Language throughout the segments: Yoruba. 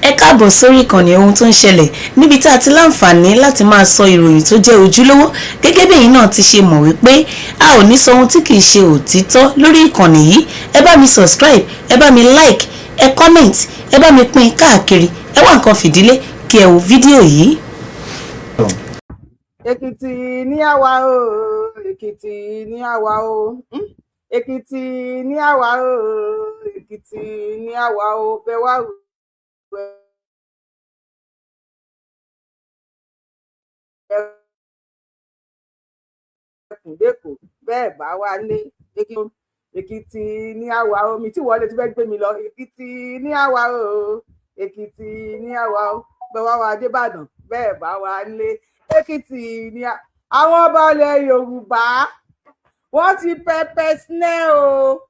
Ẹ káàbọ̀ sórí ìkànnì Ohun tó ń ṣẹlẹ̀, níbi tá a ti láǹfààní láti máa sọ ìròyìn tó jẹ́ ojúlówó. Gẹ́gẹ́ bí ẹ̀yin náà ti ṣe mọ̀ wípé a ò ní sọ ohun tí kìí ṣe òtítọ́ lórí ìkànnì yìí. Ẹ bá mi subscribe, ẹ bá mi like, ẹ comment, ẹ bá mi pín káàkiri. Ẹ wá nǹkan fìdílé kí ẹ wo fídíò yìí. Èkìtì ní àwa o, Èkìtì ní àwa o, Èkìtì ní àwa o, Èkìtì ní àwa o. Bẹ wá rò ẹkùn lẹkọọ bẹ́ẹ̀ bá wá lé. Èkìtì ní àwa o. Mi tí wọlé tí fẹ́ gbé mi lọ. Èkìtì ní àwa o, Èkìtì ní àwa o. Bẹ́ẹ̀ wá wá débàdàn, bẹ́ẹ̀ bá wá lé. Èkìtì ní àwọn ọba ilẹ̀ Yorùbá, wọ́n ti pẹpẹ sinẹ́ o.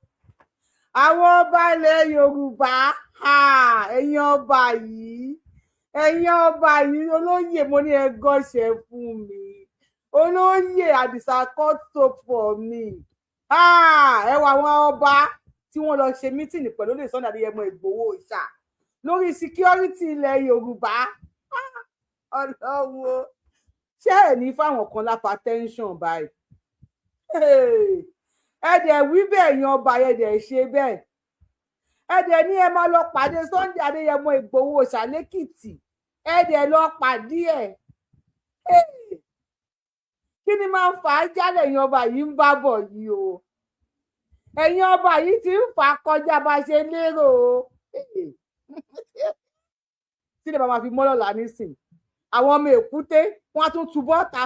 Àwọn ọba ilẹ̀ Yorùbá, ẹ̀yin ọba yìí, ẹ̀yin ọba yìí, olóyè, mo ní ẹ gọ́ṣẹ́ fún mi. Olóyè Àdìsá, cut soap for me. Ẹ wà àwọn ọba tí wọ́n lọ ṣe meeting pẹ̀lú olóyè Sunday Adéyẹmọ Ìgbòho Òòṣà lórí security ilẹ̀ Yorùbá. Ọlọ́run, ṣé ẹ̀ ní fáwọn kan lápá tẹ́ńsọ̀n báyìí? Ẹ dẹ̀ wí bẹ́ẹ̀ yan ọba, ẹ dẹ̀ ṣe bẹ́ẹ̀. Ẹ dẹ̀ ní ẹ máa lọ pàdé Sunday Adéyẹmọ Ìgbòho Òòṣà lẹ́kìtì. Ẹ dẹ̀ lọ pàdé ẹ̀. Kí ni máa ń fà á jálẹ̀? Ẹ̀yin ọba yìí ń bá bọ̀ yìí o. Ẹ̀yin ọba yìí ti ń fà á kọjá bá ṣe lérò o. Tí lè bá máa fi mọ́ lọ́la nísìn, àwọn ọmọ èkúté wọn á tún tu bọ́ta.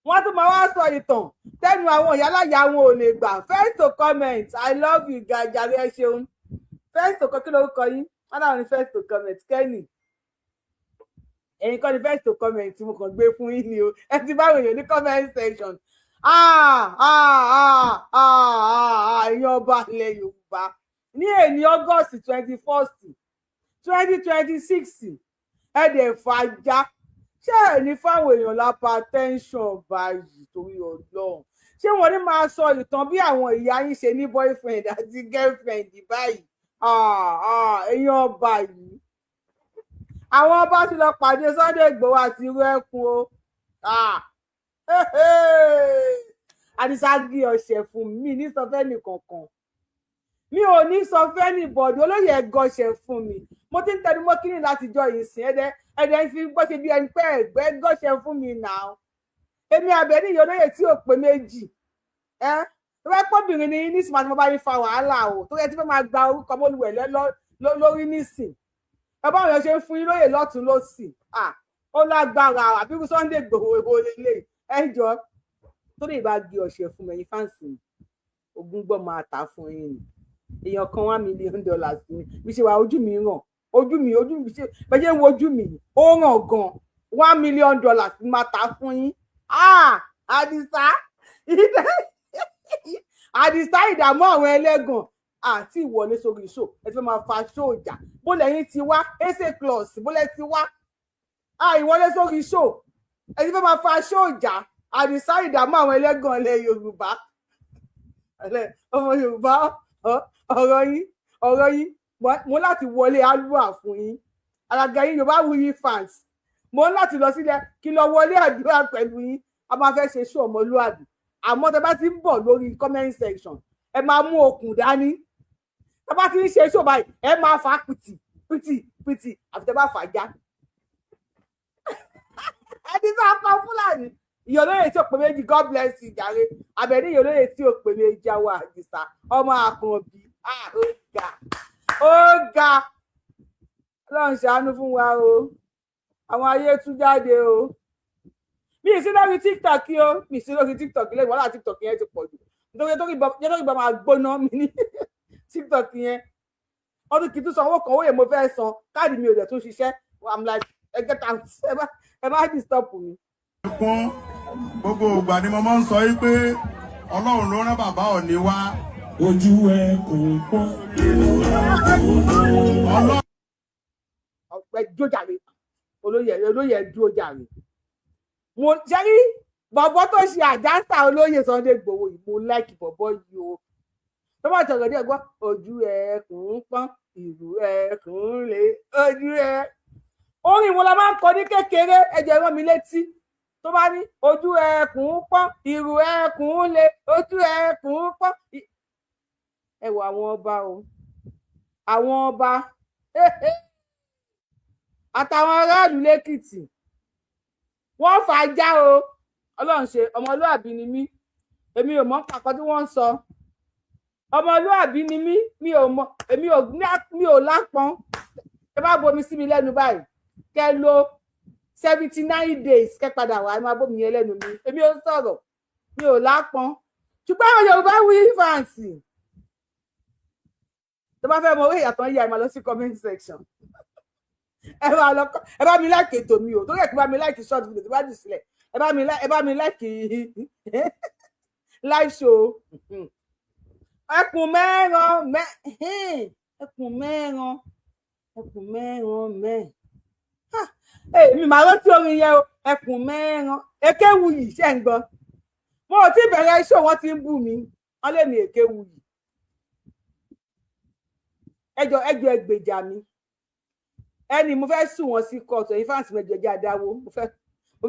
Wọ́n tún máa wá sọ ìtàn tẹnu àwọn ìyáláyà wọn ò lè gbà. First to comment, I love you gàjàre, ẹ ṣeun. First to, kí lórúkọ yín? Wọn náà ní first to comment. Kenny, ẹ̀yin kọ́ ni first to comment, mo kàn gbé fún yín ni o. Ẹ ti bá èèyàn ní comment section. Ah ah ah ah ah! Ẹ̀yin ọba ilẹ̀ Yorùbá, ní èní August 21st, 2026, ẹ dẹ̀ fàájà. Ṣé ẹ ní fáwọn èèyàn lápá tẹ́ńsọ̀n báyìí? Torí Ọlọ́run, ṣé wọ́n ní máa sọ ìtàn bí àwọn ìyá yín ṣe ní boyfriend àti girlfriend báyìí? Ẹ̀yin ọba yìí, àwọn ọba ti lọ pàdé Sunday Igboho àti irú ẹkùn o. Àdìsá gé ọṣẹ fún mi ní sọ fẹ́ni kankan, mi ò ní sọ fẹ́ni bọ̀dọ̀. Olóyè, ẹ gọṣẹ fún mi. Mo ti ń tẹnu mọ́ kíní látijọ́ ìsìn. Ẹ̀dẹ̀ ẹ̀dẹ̀ ń fi gbọ́ ṣe bí ẹni pé ẹ̀gbẹ́ gọ́ṣẹ fún mi nà ó. Èmi Àbẹ̀ní ìyọlóyè tí ò pé méjì ẹ tó bá pọ́bìnrin ni nísìnyí, àti mo bá yín fa wàhálà o, tó yẹ tí fẹ́ máa gba orúkọ mọ́lúwẹ̀ lórí nísìn. Ẹ báwọn èèyàn ṣe ń fún yín lóyè lọ́tún lọ́sì, ó lágbára. Àbí Sunday Igboho èwo lélẹ̀? Ẹ jọ tó lè bá gé ọṣẹ fún mi. Ẹ̀yin fans mi, ogún gbọ́ máa tà fún yín ni. Èèyàn kan, $1 million ní bí ṣe wà. Ojú mi ràn, ojú mi, ojú mi ṣe bẹ́ẹ̀ ṣe ń wo ojú mi, ó ràn gan. $1 million ní máa tà fún yín. Àdìsá, Àdìsá, ìdààmú àwọn ẹlẹ́gàn àti ìwọlé sórí show. Ẹ ti fẹ́ máa fa show ìjà. Bó lẹ́yìn ti wá ese plus, bó lẹ́ ti wá ìwọlé sórí show, ẹ ti fẹ́ máa fa show ìjà. Àdìsá, ìdààmú àwọn ẹlẹ́gàn ilẹ̀ Yorùbá, ọmọ Yorùbá, ọ̀rọ̀ yín, ọ̀rọ̀ yín, mo láti wọlé àdúrà fún yín. Àgàgà yín Yorùbá Wuyi fans, mo ń láti lọ sílẹ̀ kí lọ wọlé àdúrà pẹ̀lú yín. A máa fẹ́ ṣe show ọmọlúwàbí, àmọ́ tẹ bá ti ń bọ̀ lórí comment section, ẹ máa mú okùn dání. Tẹ bá ti ń ṣe show báyìí, ẹ máa fà pìtì pìtì pìtì, àfi tẹ bá fà já. Ẹni tó kọ Fúlàní ìyọlóye tí ò pé méjì, God bless you jàre. Àbẹ̀ní ìyọlóye tí ò pé méjì, àwọn Àdìsá ọmọ Àkànbí. Ó ga, ó ga. Ọlọ́run ṣàánú fún wa o. Àwọn ayé tú jáde o. Mi ì sí lórí TikTok o, mi ì sí lórí TikTok lẹ́yìn wàhálà. TikTok yẹn ti pọ̀ jù, nítorí nítorí bá máa gbóná mi ní TikTok yẹn. Ọdún kì í tún san owó kan, owó yẹn mo fẹ́ san, káàdì mi ò dẹ̀ tún ṣiṣẹ́. I'm like, ẹ get out, ẹ má disturb mi. Kún gbogbo ìgbà ni mo máa ń sọ yìí pé Ọlọ́run ló rán bàbá Ọ̀ọ̀ni wá. Ojú ẹ kò pọ́n. Ọlọ́run Ọ̀pẹ jójàre, olóyè, olóyè dúró jàre. Mo ṣe rí bọ̀bọ̀ tó ṣe àjáǹsà olóyè Sunday Igboho yìí, mo like bọ̀bọ̀ yìí o. Tó bá sọ̀rọ̀ díẹ̀, gbọ́ ojú ẹkùn pọ́n, ìrù ẹkùn lé ojú ẹ. Orin wo la máa ń kọ ní kékeré? Ẹ jẹ́ rán mi létí. Tó bá ní ojú ẹkùn pọ́n, ìrù ẹkùn lé, ojú ẹkùn pọ́n. Ẹ wo àwọn ọba o, àwọn ọba àtàwọn aráàlú lẹ́kìtì, wọ́n fà á já o. Ọlọ́run ṣe, ọmọlúàbí ni mí, èmi ò mọ̀ pàkọ́ tí wọ́n ń sọ. Ọmọlúàbí ni mí, mi ò mọ̀, èmi ò, mi ò lápọn. Ẹ bá bomi sí mi lẹ́nu báyìí, kẹ́ lo 79 days, kẹ́ padà wá, ẹ máa bómi yẹn lẹ́nu mi. Èmi ò sọ̀rọ̀, mi ò lápọn. Ṣùgbọ́n àwọn Yorùbá wí fans, tó bá fẹ́ mọ owó ìyàtọ̀ ń yá, ẹ máa lọ sí comment section, ẹ máa lọ, ẹ bá mi like ètò mi o, tó yẹ kí bá mi like short video tó bá jù sílẹ̀, ẹ bá mi like live show. Ẹkùn mẹ́ràn mẹ́, ẹkùn mẹ́ràn, ẹkùn mẹ́ràn mẹ́. Èmi màá rántí orin yẹn o. Ẹkùn mẹ́ràn, Èkéwuyì, ṣe ń gbọ́? Mo ò tí bẹ̀rẹ̀ iṣẹ́, wọn ti ń bú mi, wọ́n lè ní Èkéwuyì. Ẹjọ, ẹjọ, ẹgbèjà mi. Ẹni mo fẹ́ sue wọn sí kóòtù. Ẹ̀yin fans mi, ẹjọ, ẹjẹ àdáwó. Mo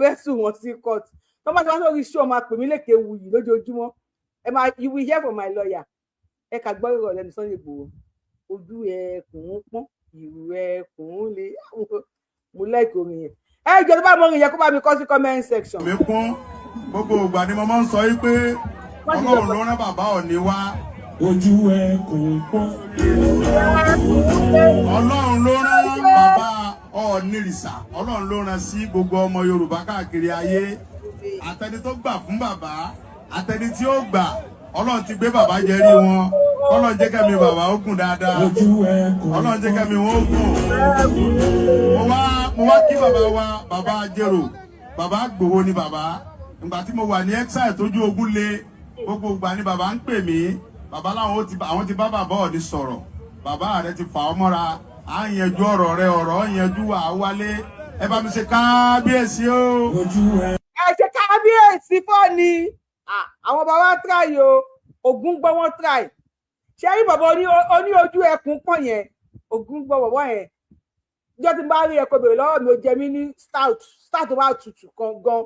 fẹ́ sue wọn sí kóòtù. Tó bá ti wá sórí iṣẹ́, máa pè mí lékewuyì lójoojúmọ́. Ẹ máa, you will hear from my lawyer. Ẹ kà gbọ́ ìrọ̀ lẹ́nu Sunday Igboho. Ojú ẹkùn pọ́n, ìrù ẹkùn lè. Mo like orin yẹn. Ẹ jọ, tó bá mọ orin yẹn, kó bá mi kọ sí comment section. Mi kún gbogbo ìgbà ni mo máa ń sọ yìí pé Ọlọ́run ló rán bàbá Ọọ̀ni wá. Ojú ẹkùn pọ́n. Ọlọ́run ló rán bàbá Ọọ̀nìrìṣà, Ọlọ́run ló rán sí gbogbo ọmọ Yorùbá káàkiri ayé. Àtẹni tó gbà fún bàbá, àtẹni tí ó gbà, Ọlọ́run ti gbé bàbá jẹ́rí wọn. Ọlọ́run jẹ́ kẹ́mi bàbá ó gùn dáadáa. Ojú ẹkùn. Ọlọ́run jẹ́ kẹ́mi wọn ó gùn. Mo wá kí bàbá wa, bàbá Ajérò, bàbá Gbòho ni bàbá. Ìgbà tí mo wà ní exile, tójú ogun le, gbogbo ìgbà ni bàbá ń pè mí. Bàbá láwọn ó ti àwọn ti bá bàbá Ọọ̀ni sọ̀rọ̀, bàbá rẹ ti fà ọ́ mọ́ra, à ń yanjú ọ̀rọ̀ rẹ, ọ̀rọ̀ ń yanjú, wà á wálé. Ẹ bá mi ṣe kábíyèsí o. Ojú ẹ. Ẹ ṣe kábíyèsí fọ́ọ̀ni. Àwọn bàbá try o, Ògún gbọ́, wọ́n try. Ṣé rí bàbá oní ojú ẹkùn pọ̀ yẹn? Ògún gbọ́, bàbá yẹn, ìjọ tí n bá rí ẹ, kó bèrè lọ́wọ́ mi, ó jẹ mí ní stout, stout tó bá tutù kan gan.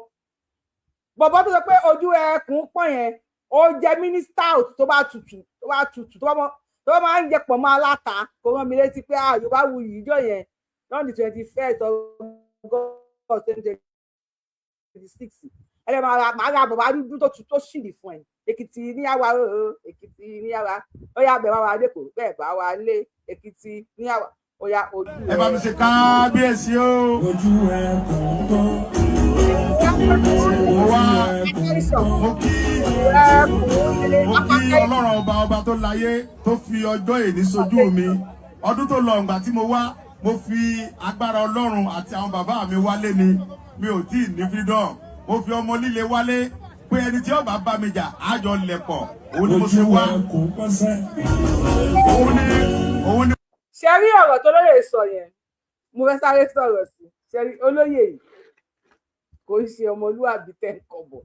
Bàbá tó sọ pé ojú ẹkùn pọ̀ yẹn, ó jẹ mí ní stout tó bá tutù, tó bá tutù, tó bá mọ, tó bá máa ń jẹ pọ̀ mọ́ aláta, kó rán mi létí pé ah, Yorùbá wuyì ìjọ yẹn lọ́nà 21st August 2026. Ẹ lè máa ra bàbá dúdú tó tutù tó ṣìlì fún ẹ. Èkìtì níyàwó o, Èkìtì níyàwó, ó yá, bẹ́ẹ̀ bá wa lẹ́kọ̀ọ́, bẹ́ẹ̀ bá wa lé Èkìtì níyàwó, ó yá, ojú. Ẹ bá mi ṣe kábíyèsí o. Ojú ẹkùn pọ́n. Mo wá mo kí Ọlọ́run ọba, ọba tó láyé, tó fi ọjọ́ èní sojú mi. Ọdún tó lọ, ìgbà tí mo wá, mo fi agbára Ọlọ́run àti àwọn bàbá mi wálé ni. Mi ò tí ì ní freedom. Mo fi ọmọ líle wálé pé ẹni tí ó bá bá mi jà, àjọ lẹ̀pọ̀. Òun ni mo ṣe Ojú wá. ẹkùn pọ́nsẹ́. Òun ni Ṣe rí ọ̀rọ̀ tó lóye sọ yẹn? Mo fẹ́ sáré sọ̀rọ̀ sí. Ṣe rí olóyè yìí, kò ń ṣe ọmọlúwàbí tẹ́ ń kọ̀bọ̀.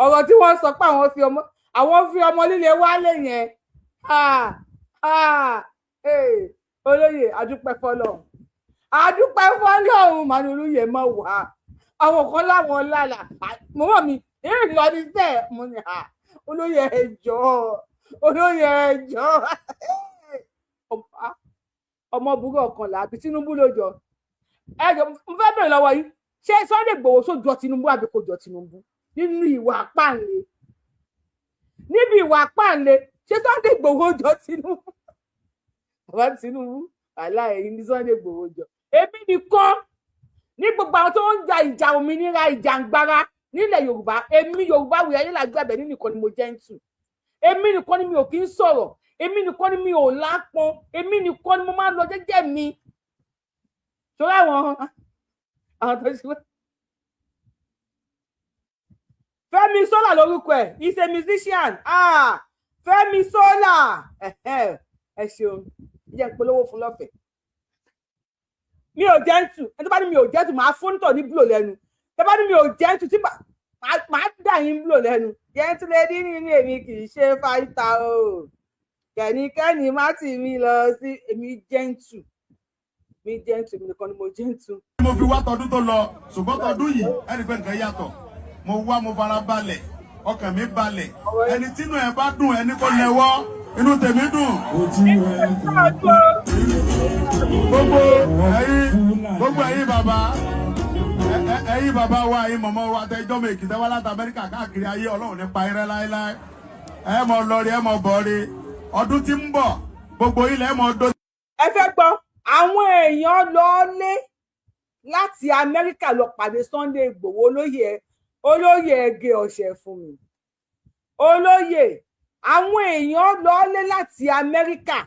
Ọ̀rọ̀ tí wọ́n sọ pé àwọn fi ọmọ líle wálé yẹn, ah, ah, hey, olóyè, adúpẹ́ fọlọ́run, adúpẹ́ fọlọ́run. Màá ní olóyè mọ̀ wá, àwọn kan láwọn lálà mọ́mọ́ mi èyí lọ ní sẹ́ẹ̀. Mo ní à, olóyè, ẹ jọ̀ọ́, olóyè, ẹ jọ̀ọ́. Ọmọ burú ọ̀kan àbí Tinubu ló jọ. Ẹ jọ, mo fẹ́ bẹ̀rẹ̀ lọ́wọ́ yìí, ṣé Sunday Igboho sójọ Tinubu àbí kò jọ Tinubu nínú ìwà páǹle? Níbi ìwà páǹle, ṣé Sunday Igboho jọ Tinubu? Bàbá Tinubu, aláìní ní Sunday Igboho jọ. Èmi nìkan ní gbogbo àwọn tó ń ja ìjà òmìnira, ìjàngbara nílẹ̀ Yorùbá, èmi Yorùbá wuyì ayélujára abẹ ní nìkan ni mo jẹ́ ń tù. Èmi nìkan ni mi ò kí ń sọ̀rọ̀, èmi nìkan ni mi ò lápọn, èmi nìkan ni mo máa ń lọ jẹ́jẹ́ mi. Torí àwọn tó ṣe wá. Fẹ́mi Sola lórúkọ ẹ̀, he is a musician. Ah, Fẹ́mi Sola, ẹ ṣeun, jẹ́ n polówó fún lọ́fẹ̀ẹ́. Mi ò gentle. Ẹni tó bá ní mi ò gentle, màá fún tọ̀ ní blow lẹ́nu. Tó bá ní mi ò gentle, tí màá dà yín blow lẹ́nu. Gentle lady ní èmi kì í ṣe fighter o. Kẹ́nikẹ́ni má tì mí lọ sí. Èmi gentle, mi gentle, èmi nìkan ni mo gentle. Mo fi wá tọdún tó lọ, ṣùgbọ́n tọdún yìí ẹni pé nǹkan yàtọ̀. Mo wá, mo fara balẹ̀, ọkàn mi balẹ̀. Ẹni tínú ẹ bá dùn, ẹni kò lẹ́wọ́, inú tèmi dùn. Ojú ẹkùn pọ́n. Gbogbo ẹ̀yin bàbá, ẹ̀yin bàbá wa, ẹ̀yin mọ̀mọ́ wa, tẹjọ́ mi Èkìtì wá láti Amẹ́ríkà, káàkiri ayé, Ọlọ́run nípa irẹ́ láéláé. Ẹ mọ̀ lọ́rí, ẹ mọ̀ bọ̀rí. Ọdún tí ń bọ̀, gbogbo ilẹ̀ ẹ mọ̀ dó. Ẹ fẹ́ gbọ́, àwọn èèyàn lọ lé láti Amẹ́ríkà lọ pàdé Sunday Ìgbòho. Olóyè, olóyè, ẹgẹ ọ̀sẹ̀ fún mi. Olóyè, àwọn èèyàn lọ lé láti Amẹ́ríkà,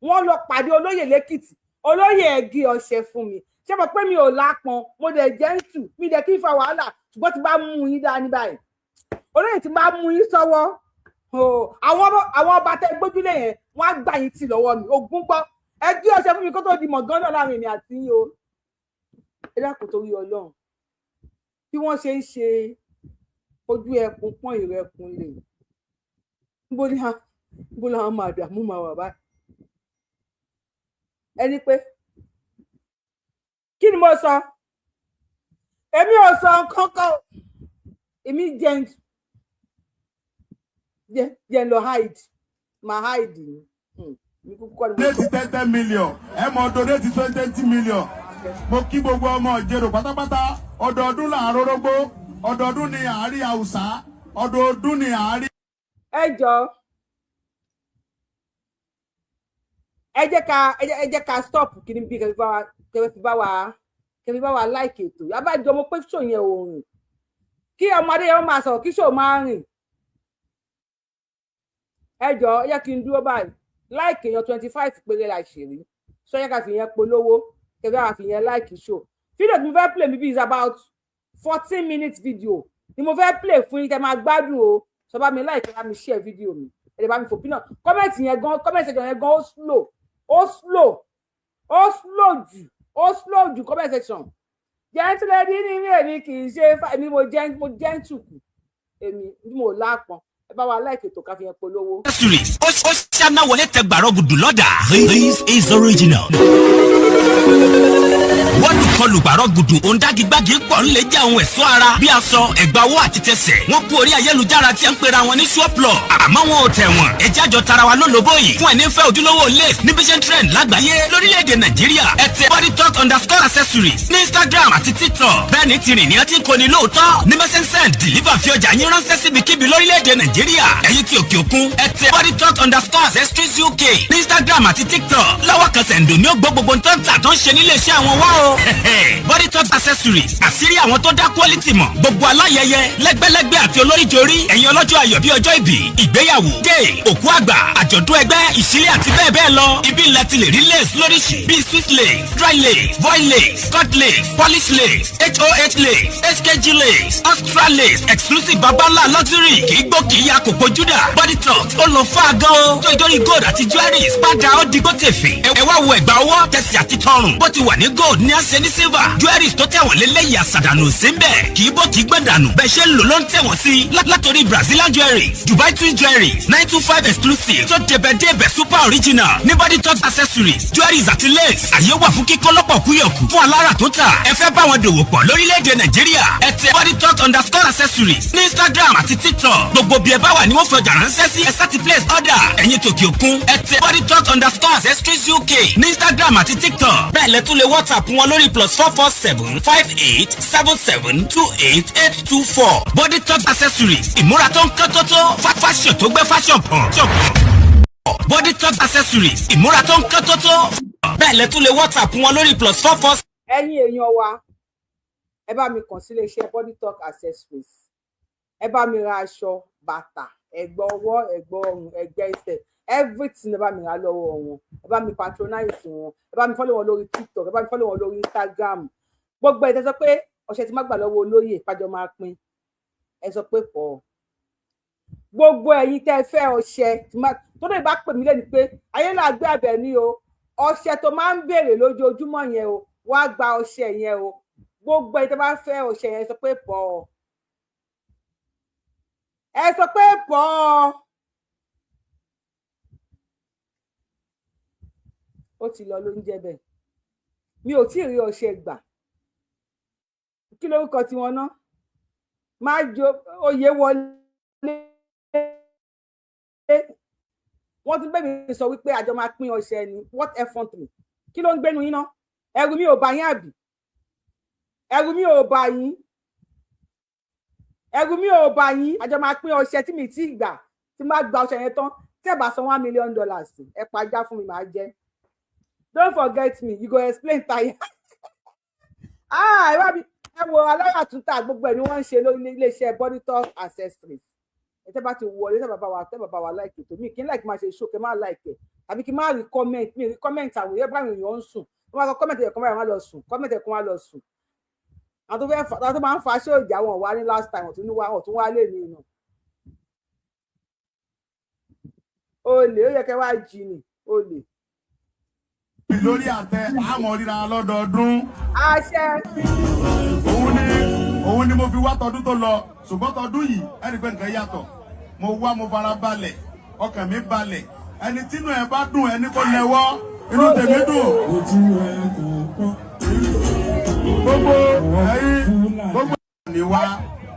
wọ́n lọ pàdé olóyè lẹ́kìtì. Olóyè, ẹgẹ ọ̀sẹ̀ fún mi. Ṣé mo pé mi ò lápọn, mo dẹ̀ gentle, mi dẹ̀ kí n fa wàhálà, ṣùgbọ́n tí bá mú yín dání báyìí, olóyè, tí bá mú yín sọ́wọ́, àwọn ọba tẹ gbójúlé yẹn, wọ́n á gbà yín tì lọ́wọ́ mi. Ògún gbọ́, ẹ gbé ọṣẹ fún mi kó tó di mọ̀gán náà láàrin èmi àti yín o. Ẹ dákun, torí Ọlọ́run, bí wọ́n ṣe ń ṣe ojú ẹkùn pọ́n ìrẹkùn lè níbo ni níbo làwọn máa dààmú máa wà báyìí? Ẹni pé kí ni mo sọ? Èmi ò sọ nǹkan kan o. Èmi jẹ́ jẹ́ lọ hide, máa hide ni. Mi kúkú kọ́ ni mo Donate 10 10 million, ẹ mọ̀ donate 20 20 million. Mo kí gbogbo ọmọ Ìjẹ̀rò pátápátá. Ọdọọdún là ń rórógbó, ọdọọdún ni àárí àwùsá, ọdọọdún ni àárí. Ẹ jọ, ẹ jẹ́ ká stop. Kí ni bí kẹfì bá wa like ètò abájọ? Mo pé show yẹn ò rìn, kí ọmọdé yẹn máa sọ̀rọ̀, kí show máa rìn. Ẹ jọ, ẹ jẹ́ kí n dúró báyìí. Like èèyàn 25 péré la ṣèrí sọ. Yẹ ká fi yẹn polówó, kẹfì bá wa fi yẹn like show. Fídíò tí mo fẹ́ play mi bí is about 14 minutes video ni mo fẹ́ play fún yín, kẹ́ máa gbádùn o. Sọ bá mi like, bá mi share fídíò mi, ẹ lè bá mi fòpin náà. Comment yẹn gan, comment section yẹn gan, ó slow, ó slow, ó slow jù, ó slow jù. Comment section, gentle lady ní mi, èmi kì í ṣe èmi, mo gentle kù, èmi mo lápọn. Ẹ bá wa like ètò, ká fi yẹn polówó. Accessories ó ṣáná wọlé tẹ gbàrọ̀ gùdù lọ́dà. This is original. Wọ́n kọlù gbàrọ̀ gùdù òǹdàgígbàgì pọ̀ ń lè jẹ́ àwọn ẹ̀ṣọ́ ara bí aṣọ, ẹ̀gbà owó àti tẹsẹ̀. Wọ́n kú orí ayélujára tí ń pera wọn ní surplus, àmọ́ wọn ò tẹ̀ wọ́n. Ẹjẹ́ àjọ tara wa lólobó yìí fún ẹni fẹ́ ojúlówó lace ní bí ṣe ń trend lágbàáyé lórílẹ̀‐èdè Nàìjíríà. Ẹ tẹ bodytalk_accessories ní Instagram àti TikTok. Bẹ́ẹ̀ ni tìrìn ní ọtí kò ní lóòótọ́ ní message send deliver fi ọjà yín ránṣẹ́ síbikíbi lórílẹ̀‐èdè Nàìjíríà. Ẹ̀yin tí òkè òkun, ẹ tẹ bodytalk_accessories UK ní Instagram àti TikTok. Lọ́wọ́ kan sẹ̀ǹdò ní ó gbọ́ gbogbo tó ń tà tó ń ṣe nílé iṣẹ́ àwọn wá o. Body Talk Accessories, àṣírí àwọn tó dá quality mọ̀. Gbogbo aláyẹyẹ, lẹ́gbẹ́lẹ́gbẹ́ àti olóríjorí, ẹ̀yin ọlọ́jọ́ ayọ̀ bíi ọjọ́ ìbí, ìgbéyàwó, dé òkú àgbà, àjọ̀dún ẹgbẹ́, ìṣílẹ̀ àti bẹ́ẹ̀ bẹ́ẹ̀ lọ, ibi ńlá ti lè rí lace lóríṣìí bíi Swiss lace, dry lace, voile lace, cut lace, polish lace, hoh lace, hkg lace, extra lace, exclusive, babalá luxury, kì í gbó, kì í ya kòkó júdà. Body Talk ó lọ fún àgán o, tó ìdórí gold àti jewelries padà ó digbó tèfè. Ẹ wá wo ẹ̀gbà ọwọ́, tẹsí àti tọrùn. Bó ti wà ní gold ní àṣẹ ní silver. Jewelries tó tẹ̀wọ̀n lélẹ́yìí, àṣàdànù sí ń bẹ̀, kì í bó, kì í gbọ̀n dànù. Bẹ́ẹ̀ ṣe ń lò ló ń tẹ̀wọ̀n sí. Látòrí Brazilian jewelries, Dubai twin jewelries, 925 exclusive tó débẹ̀ débẹ̀, super original ní Body Talk Accessories, jewelries àti lace. Àyè wà fún kíkọ́ lọ́pọ̀ kúyọ̀kù fún alára tó tà. Ẹ fẹ́ bá wọn dòwò pọ̀ lórílẹ̀‐èdè Nàìjíríà, ẹ tẹ Body Talk underscore accessories ní Instagram àti TikTok. Gbogbo bí ẹ bá wà ní wọ́n fi ọjà ránṣẹ́ sí. Ẹ sá ti place order. Ẹ̀yin tòkè òkun, ẹ tẹ Body Talk underscore accessories UK ní Instagram àti TikTok. Bẹ́ẹ̀ lẹ tún lè WhatsApp wọn lórí +447587728824. Body Talk Accessories, ìmúra tó ń kán tó tó, fashion tó gbé fashion pọ̀. Body Talk Accessories, ìmúra tó ń kán tó tó. Bẹ́ẹ̀ lẹ tún lè WhatsApp wọn lórí +44. Ẹ̀yin èèyàn wa, ẹ bá mi kàn sí iléeṣẹ́ Body Talk Accessories. Ẹ bá mi ra aṣọ, bàtà, ẹ̀gbà ọwọ́, ẹ̀gbà ọrùn, ẹ̀gbà ẹsẹ̀, everything, ẹ bá mi rà lọ́wọ́ wọn. Ẹ bá mi patronize wọn. Ẹ bá mi follow wọn lórí TikTok, ẹ bá mi follow wọn lórí Instagram. Gbogbo ẹ tẹ́ sọ pé ọṣẹ tí má gbà lọ́wọ́ olóyè pàjọ máa pín, ẹ sọ pé pọ̀. Gbogbo ẹ̀yin tẹ́ fẹ́ ọṣẹ tó lè bá pè mí lẹ́nu pé ayé là gbé abẹ ní o, ọṣẹ tó máa ń béèrè lójoojúmọ́ yẹn o, wá gba ọṣẹ yẹn o. Gbogbo ẹ̀yin tẹ́ bá fẹ́ ọṣẹ yẹn, sọ pé pọ̀, ẹ sọ pé pọ̀. Ó ti lọ ló ń jẹ́ bẹ́ẹ̀. Mi ò tí ì rí ọṣẹ gbà. Kí lórúkọ tiwọn ná? Má jo oyè wọlé. Wọ́n tún bẹ́ẹ̀ mi sọ wípé àjọ máa pín ọṣẹ ni. What effrontery! Kí ló ń gbénu yín ná? Ẹrù mi ò bá yín, àbí? Ẹrù mi ò bá yín, ẹrù mi ò bá yín. Àjọ máa pín ọṣẹ tí mi ti gbà. Tí má gba ọṣẹ yẹn tán, tí ẹ bá san $1 million, ẹ pajá fún mi, màá jẹ. Don't forget me, you go explain tire. Ah, ẹ wá mi, ẹ wo alára túntà. Gbogbo ẹ ni wọ́n ń ṣe lórí iléeṣẹ́ Body Talk Accessories. Ẹ tẹ́ bá ti wọlé, tẹ́ bàbá wa like ètò mi, kí n like máa ṣe show, kí n má like ẹ tàbí kí n má rí comment. Mi rí comment àwọn èèyàn báwọn èèyàn ń sùn. Wọ́n máa kọ comment ẹ̀kan báyìí, wọ́n á lọ sùn. Comment ẹ̀kan, wọ́n á lọ sùn. Àwọn tó fẹ́ àwọn tó máa ń fa aṣọ ìjà wọn wá ní last time, ọ̀tún wá, ọ̀tún wá lè ní inú olè. Ó yẹ kẹ́ wá jí ni olè. Lórí àtẹ àmọ́ ríra lọ́dọọdún. Àṣẹ. Òun ni mo fi wá tọdún tó lọ, ṣùgbọ́n tọdún yìí, ẹni pé nǹkan yàtọ̀. Mo wá, mo fara balẹ̀, ọkàn mi balẹ̀. Ẹni tínú ẹ bá dùn, ẹni kò lẹ́wọ́. Inú tèmi dùn. Gbogbo ẹ̀yin, gbogbo ni wá.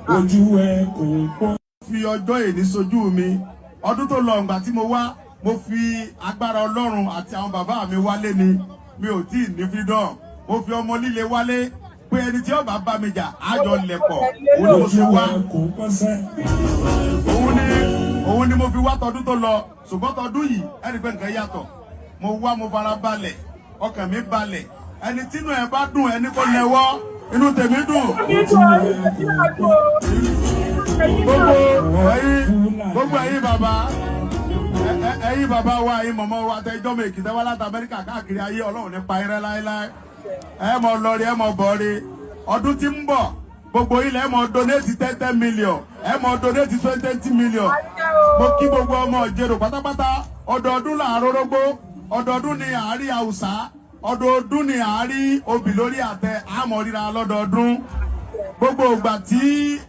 Ojú ẹ kò pọ́n. Fi ọjọ́ èní sojú mi. Ọdún tó lọ, ìgbà tí mo wá, mo fi agbára Ọlọ́run àti àwọn bàbá mi wálé ni. Mi ò tí ì ní freedom. Mo fi ọmọ líle wálé pé ẹni tí ó bá bá mi jà, àjọ lẹ̀pọ̀. Òun ni mo fi Ojú wá. ẹ kò pọ́n sẹ́. Òun ni mo fi wá tọdún tó lọ, ṣùgbọ́n tọdún yìí, ẹni pé nǹkan yàtọ̀. Mo wá, mo fara balẹ̀, ọkàn mi balẹ̀. Ẹni tínú ẹ bá dùn, ẹni kò lẹ́wọ́. Inú tèmi dùn. Gbogbo ẹ̀yin, gbogbo ẹ̀yin bàbá, ẹ̀yin bàbá wa, ẹ̀yin mọ̀mọ́ wa, tẹjọ́ mi Èkìtì wá láti Amẹ́ríkà, káàkiri ayé, Ọlọ́run nípa irẹ́ láéláé. Ẹ mọ̀ lọ́rí, ẹ mọ̀ bọ̀rí. Ọdún tí ń bọ̀, gbogbo ilẹ̀, ẹ mọ̀ donate 10 10 million, ẹ mọ̀ donate 20 20 million. Mo kí gbogbo ọmọ Ìjerò pátápátá. Ọdọọdún là ń rórógbó, ọdọọdún ni àárí àwùsá, ọdọọdún ni àárí obì lórí àtẹ. Àmọ́ ríra lọ́dọọdún. Gbogbo ìgbà tí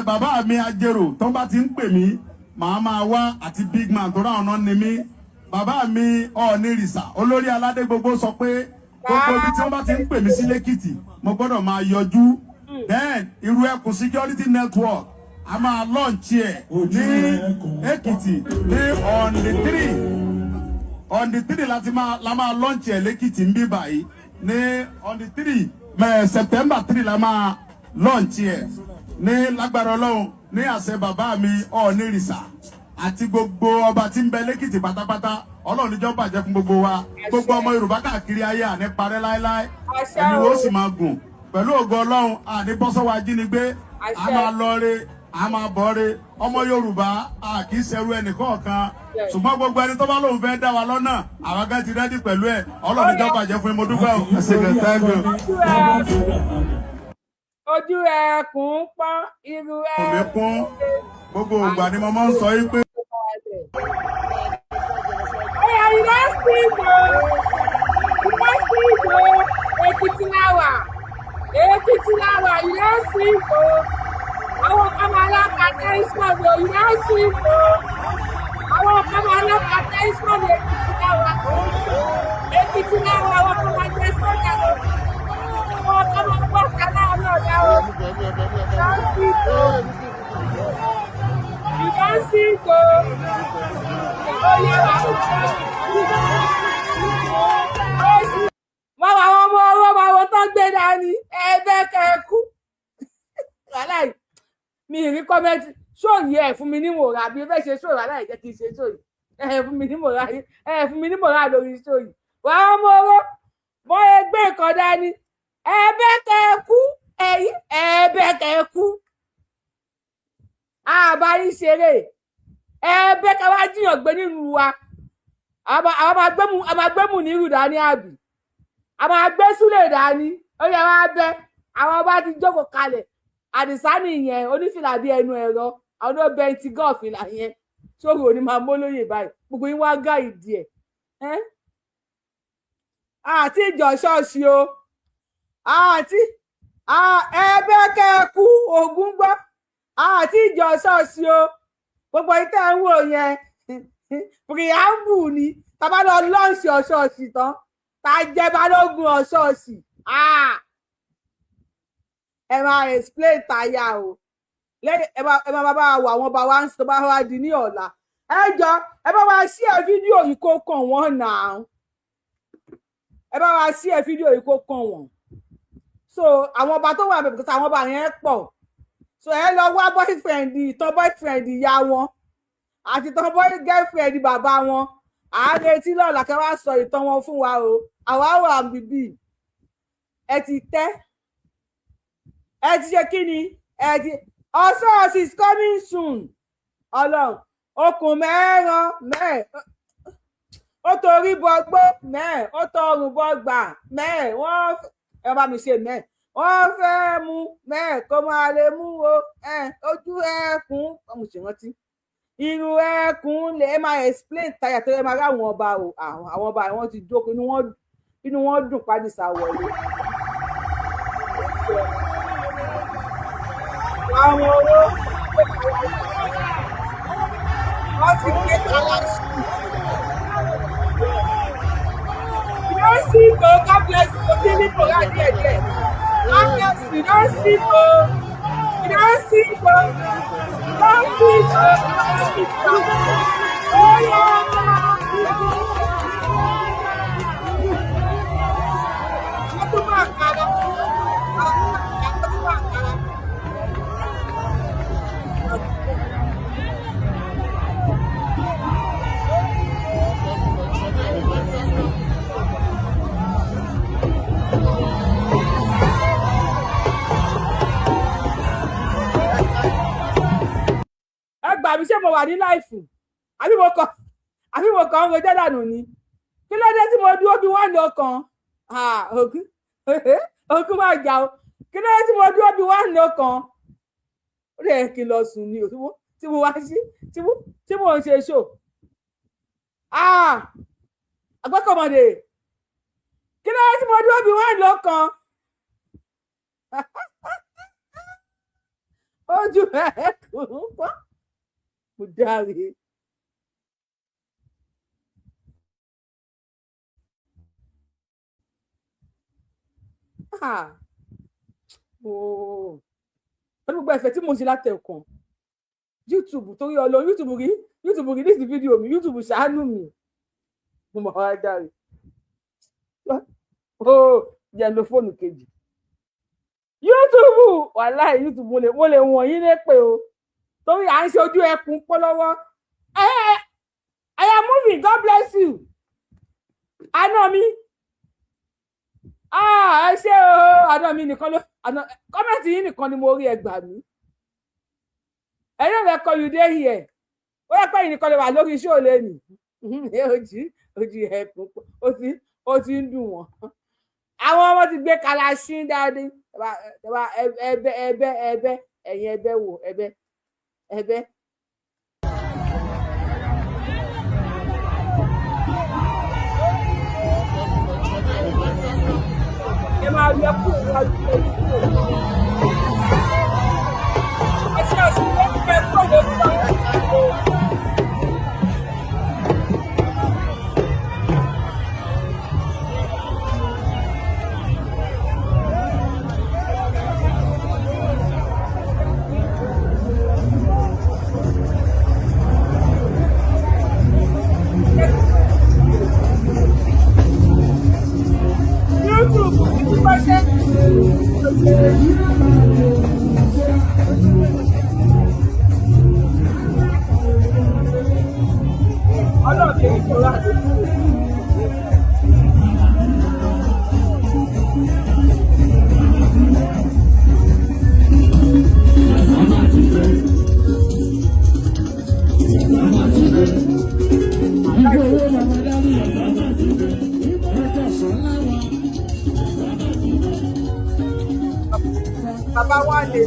bàbá mi Ajérò tó bá ti ń pè mí, màá máa wá, àti big man tó ráwọn náà ni mí. Bàbá mi Ọọ̀ni Rìsà, olórí aládé gbogbo, sọ pé gbogbo ibi tí wọ́n bá ti ń pè mí sí lẹ́kìtì, mo gbọ́dọ̀ máa yọjú. Then Irú Ẹkùn Security Network, a máa launch ẹ̀ ní Èkìtì ní on the 3, on the 3 láti máa la máa launch ẹ̀ lẹ́kìtì ń bí báyìí. Ní on the 3 mẹ́, September 3 la máa launch ẹ̀ ní lágbára Ọlọ́run, ní àṣẹ bàbá mi Ọọ̀ni Rìsà àti gbogbo ọba tí ń bẹ lẹ́kìtì pátápátá. Ọlọ́run níjọ́ bàjẹ́ fún gbogbo wa. Gbogbo ọmọ Yorùbá káàkiri ayé, àní parẹ́ láéláé. Àṣẹ. Ẹni wo O. sì máa gùn pẹ̀lú ògo Ọlọ́run. Àní bọ́sọ́wọ́ ajínigbé. A Àṣẹ. máa lọ re, a máa bọ̀ re. Ọmọ Yorùbá, a kì í ṣẹrú ẹnì kọ̀ọ̀kan, ṣùgbọ́n gbogbo ẹni tó bá lóun fẹ́ dá wa lọ́nà, àwọn akẹ́ ti ready pẹ̀lú ẹ̀. Ọlọ́run níjọ́ bàjẹ́ fún yín. Mo dúpẹ́ o. Ẹ ṣé gan, thank you. Ojú ẹkùn pọ́n, irú Mi kún. Gbogbo ìgbà ni mo máa ń sọ yín pé Oya, you don speak o. You don speak o. Èkìtì la wà. Èkìtì la wà. You don speak o. Àwọn kan máa lọ ka tension o. You don speak o. Àwọn kan máa lọ ka tension. Èkìtì la wà. Èkìtì la wà. Àwọn kan máa jẹ sójà o. Àwọn kan máa gbọ́ kálá ọlọ́ọ̀dà o. You don speak o. You don speak o. Oya wa. Wọ́n wà, àwọn ọmọ ọwọ́ máa wọ́n tán gbé dání ẹ̀ẹ́dẹ́ kẹ́ẹ̀kú. Wàláì, mi ì rí comment sóòyì. Ẹ̀ fún mi ní mòrà bí ẹ fẹ́ ṣe sóòrò. Aláì jẹ́ kí n ṣe sóòyì. Ẹ̀ fún mi ní mòrà, ẹ̀ fún mi ní mòrà lórí sóòyì. Wà á ọmọ ọwọ́ mọ ẹgbẹ́ nǹkan dání ẹ̀ẹ́dẹ́ kẹ́ẹ̀kú, ẹ̀ẹ́dẹ́ kẹ́ẹ̀kú. Àbá yín ṣeré ẹ̀ẹ́dẹ́ ká wá jiyàn gbé nínú wa. Àwọn máa gbẹ́mù nírù dání, àbí a máa gbé súlẹ̀ dání. Ó yẹ wá bẹ́. Àwọn ọba ti jókòó kalẹ̀. Àdìsá nìyẹn, onífìlà bíi ẹnu ẹ̀rọ. Àwọn ó bẹ ti gọ́ọ̀fìlà yẹn sórí òní máa mólóyè báyìí. Gbogbo yín wá gá ìdí ẹ̀. Àti ìjọ ṣọ́ọ̀ṣì o, àti ẹbẹ kẹkú ogun gbọ́. Àti ìjọ ṣọ́ọ̀ṣì o. Gbogbo yìí tẹ́ ń wò yẹn, preamble ni. Tàbá lọ launch ṣọ́ọ̀ṣì tán. Tá jẹ́ balógun ọ̀ṣọ́ọ̀ṣì? Ẹ máa explain tàyà o. Lẹ́yìn ẹ máa bá wa wọ àwọn ọba wa ń sọ bá wa di ní ọ̀la. Ẹ jọ, ẹ bá wa share fídíò yìí kó kàn wọ́n náà. Ẹ bá wa share fídíò yìí kó kàn wọ́n. So àwọn ọba tó wà bẹ̀rẹ̀, because àwọn ọba yẹn pọ̀, so ẹ lọ wá boyfriend, ìtàn boyfriend ìyá wọn àti ìtàn boy girlfriend bàbá wọn. À ń retí lọ́la kẹ́ wá sọ ìtàn wọn fún wa o. Àwa wà bíbí. Ẹ ti tẹ́, ẹ ti ṣe kí ni, ẹ ti ọ̀sán is coming soon. Ọlọ́run, okùn mẹ́ràn mẹ́ẹ̀, ó torí bọgbó mẹ́ẹ̀, ó tọrùn bọgbà mẹ́ẹ̀. Wọ́n ẹ bá mi ṣe mẹ́ẹ̀, wọ́n fẹ́ mú mẹ́ẹ̀ kó máa lè mú o. Ojú ẹkùn, mo ṣe rántí irun ẹkùn lè. Ẹ máa explain táyà tó ẹ máa rí àwọn ọba o. Àwọn ọba wọn ti jókòó, inú wọn dùn pàdísà wọlé. Àwọn owó wọ́n ti gbé kálásì. You don sick o. God bless you. O ti ní kòrá díẹ̀ díẹ̀. God bless you. You don sick o. You don sick o. You don sick o. You don sick o. Oh yeah. Wọ́n tún máa kàrà. Wọ́n tún máa kàrà. Ẹ gbà mí, ṣé mo wà ní live àbí mo kàn ń rojọ́ dànù ni? Kí ló dé tí mo dúró bí wọ́n lọ kan? Ògún, ògún máa jà o. Kí ló dé tí mo dúró bí wọ́n lọ kan? Ó lè kí n lọ sùn ni o. Tí mo wá sí tí mo ń ṣe show, àgbẹ̀kọ̀mọ̀dé, kí ló dé tí mo dúró bí wọ́n lọ kan? Ojú ẹ̀ kò ń pọ́n, mo dáre. Ah, ooo, pẹ̀lú gbogbo ẹ̀fẹ̀ tí mo ń ṣe látẹ̀kàn, YouTube, torí Ọlọ́run, YouTube rí, YouTube rí this video mi. YouTube, ṣàánú mi. Mo mọ̀ wá dáre. Ooo, jẹ́ n lo fóònù kejì. YouTube, wàláì, YouTube, mo lè wọ̀nyí lépè o, torí à ń ṣe ojú ẹkùn pọ́ lọ́wọ́. I am moving. God bless you. Àná mi, ah, ẹ ṣé o. Àná mi nìkan ló àná comment yín nìkan ni mo rí. Ẹ gbà mí. Ẹ̀yin rẹ̀ kọ, you dey here. Ó yẹ pé ẹ̀yin nìkan lè wà lórí iṣẹ́ òlé nì. Ojú ẹkùn, ó ti ń dùn wọ́n. Àwọn ọmọ ti gbé kalaṣín dáadé. Ẹbẹ, ẹbẹ, ẹbẹ, ẹ̀yin ẹbẹ wò, ẹbẹ, ẹbẹ. Ẹ máa yẹ kúrò níwájú ẹ. Ọṣẹ ọṣù ló ń fẹ́ kúrò lórí ọ̀rọ̀. YouTube títí bá ṣe. Ọlọ́run kì í kóra àdókò. Bàbá wa lè.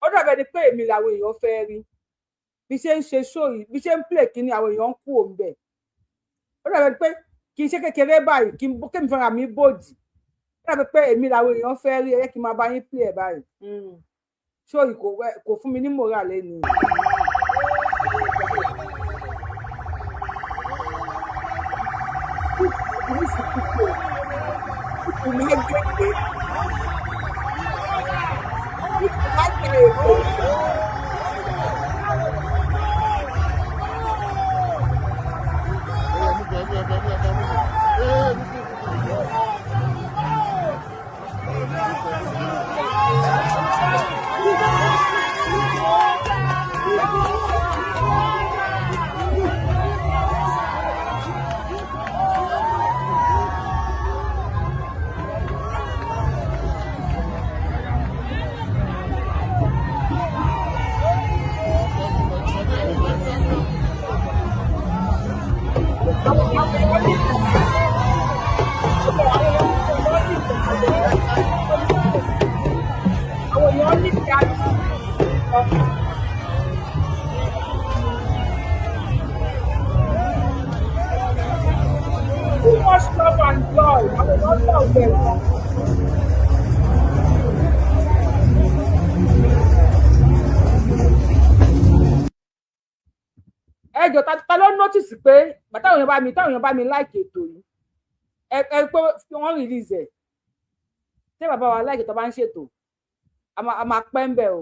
Ó dàbẹ̀ ni pé èmi làwọn èèyàn fẹ́ rí bí ṣe ń ṣe show yìí, bí ṣe ń play kíní, àwọn èèyàn ń kú òun bẹ̀. Ó dàbẹ̀ ni pé kì í ṣe kékeré báyìí, kí n kémi fúnra mi bòdì. Ó dàbẹ̀ pé èmi làwọn èèyàn fẹ́ rí. Ẹ jẹ́ kí n máa bá yín play ẹ̀ báyìí. Ṣó kò fún mi ní moral lẹ́nu. Àwọn èèyàn ní kí a too much love and joy, àwọn èèyàn lọ bẹ̀ wọ́n. Ẹ jọ, ta ló notice pé táwọn èèyàn bá mi like ètò yìí, ẹ pé wọ́n release ẹ̀, tí bàbá wa like tó bá ń ṣètò, a máa pẹ́ ń bẹ̀ o.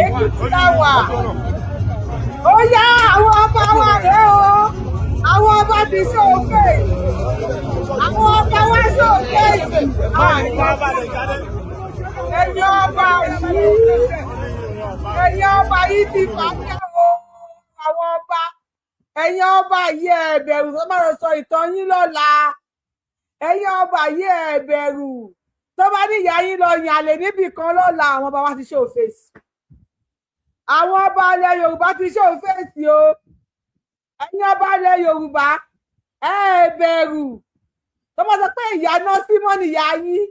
Èkìtì la wà. Ó yá, àwọn ọba wa rèé o. Àwọn ọba ti ṣòfè. Àwọn ọba wa ṣòfè. Ẹ̀yin ọba yìí. Ẹ̀yin ọba yìí ti fàákẹ́ o. Àwọn ọba. Ẹ̀yin ọba yìí, ẹ bẹ̀rù tó bá lọ sọ ìtàn yín lọ́la. Ẹ̀yin ọba yìí, ẹ bẹ̀rù tó bá ní ìyá yín lọ yàn àlè níbì kan lọ́la. Àwọn ọba wa ti ṣòfè. Àwọn ọba ilẹ̀ Yorùbá ti ṣòfèsì o. Ẹ̀yin ọba ilẹ̀ Yorùbá, ẹ bẹ̀rù tó bá sọ pé ìyá náà símọ́ nìyá yín,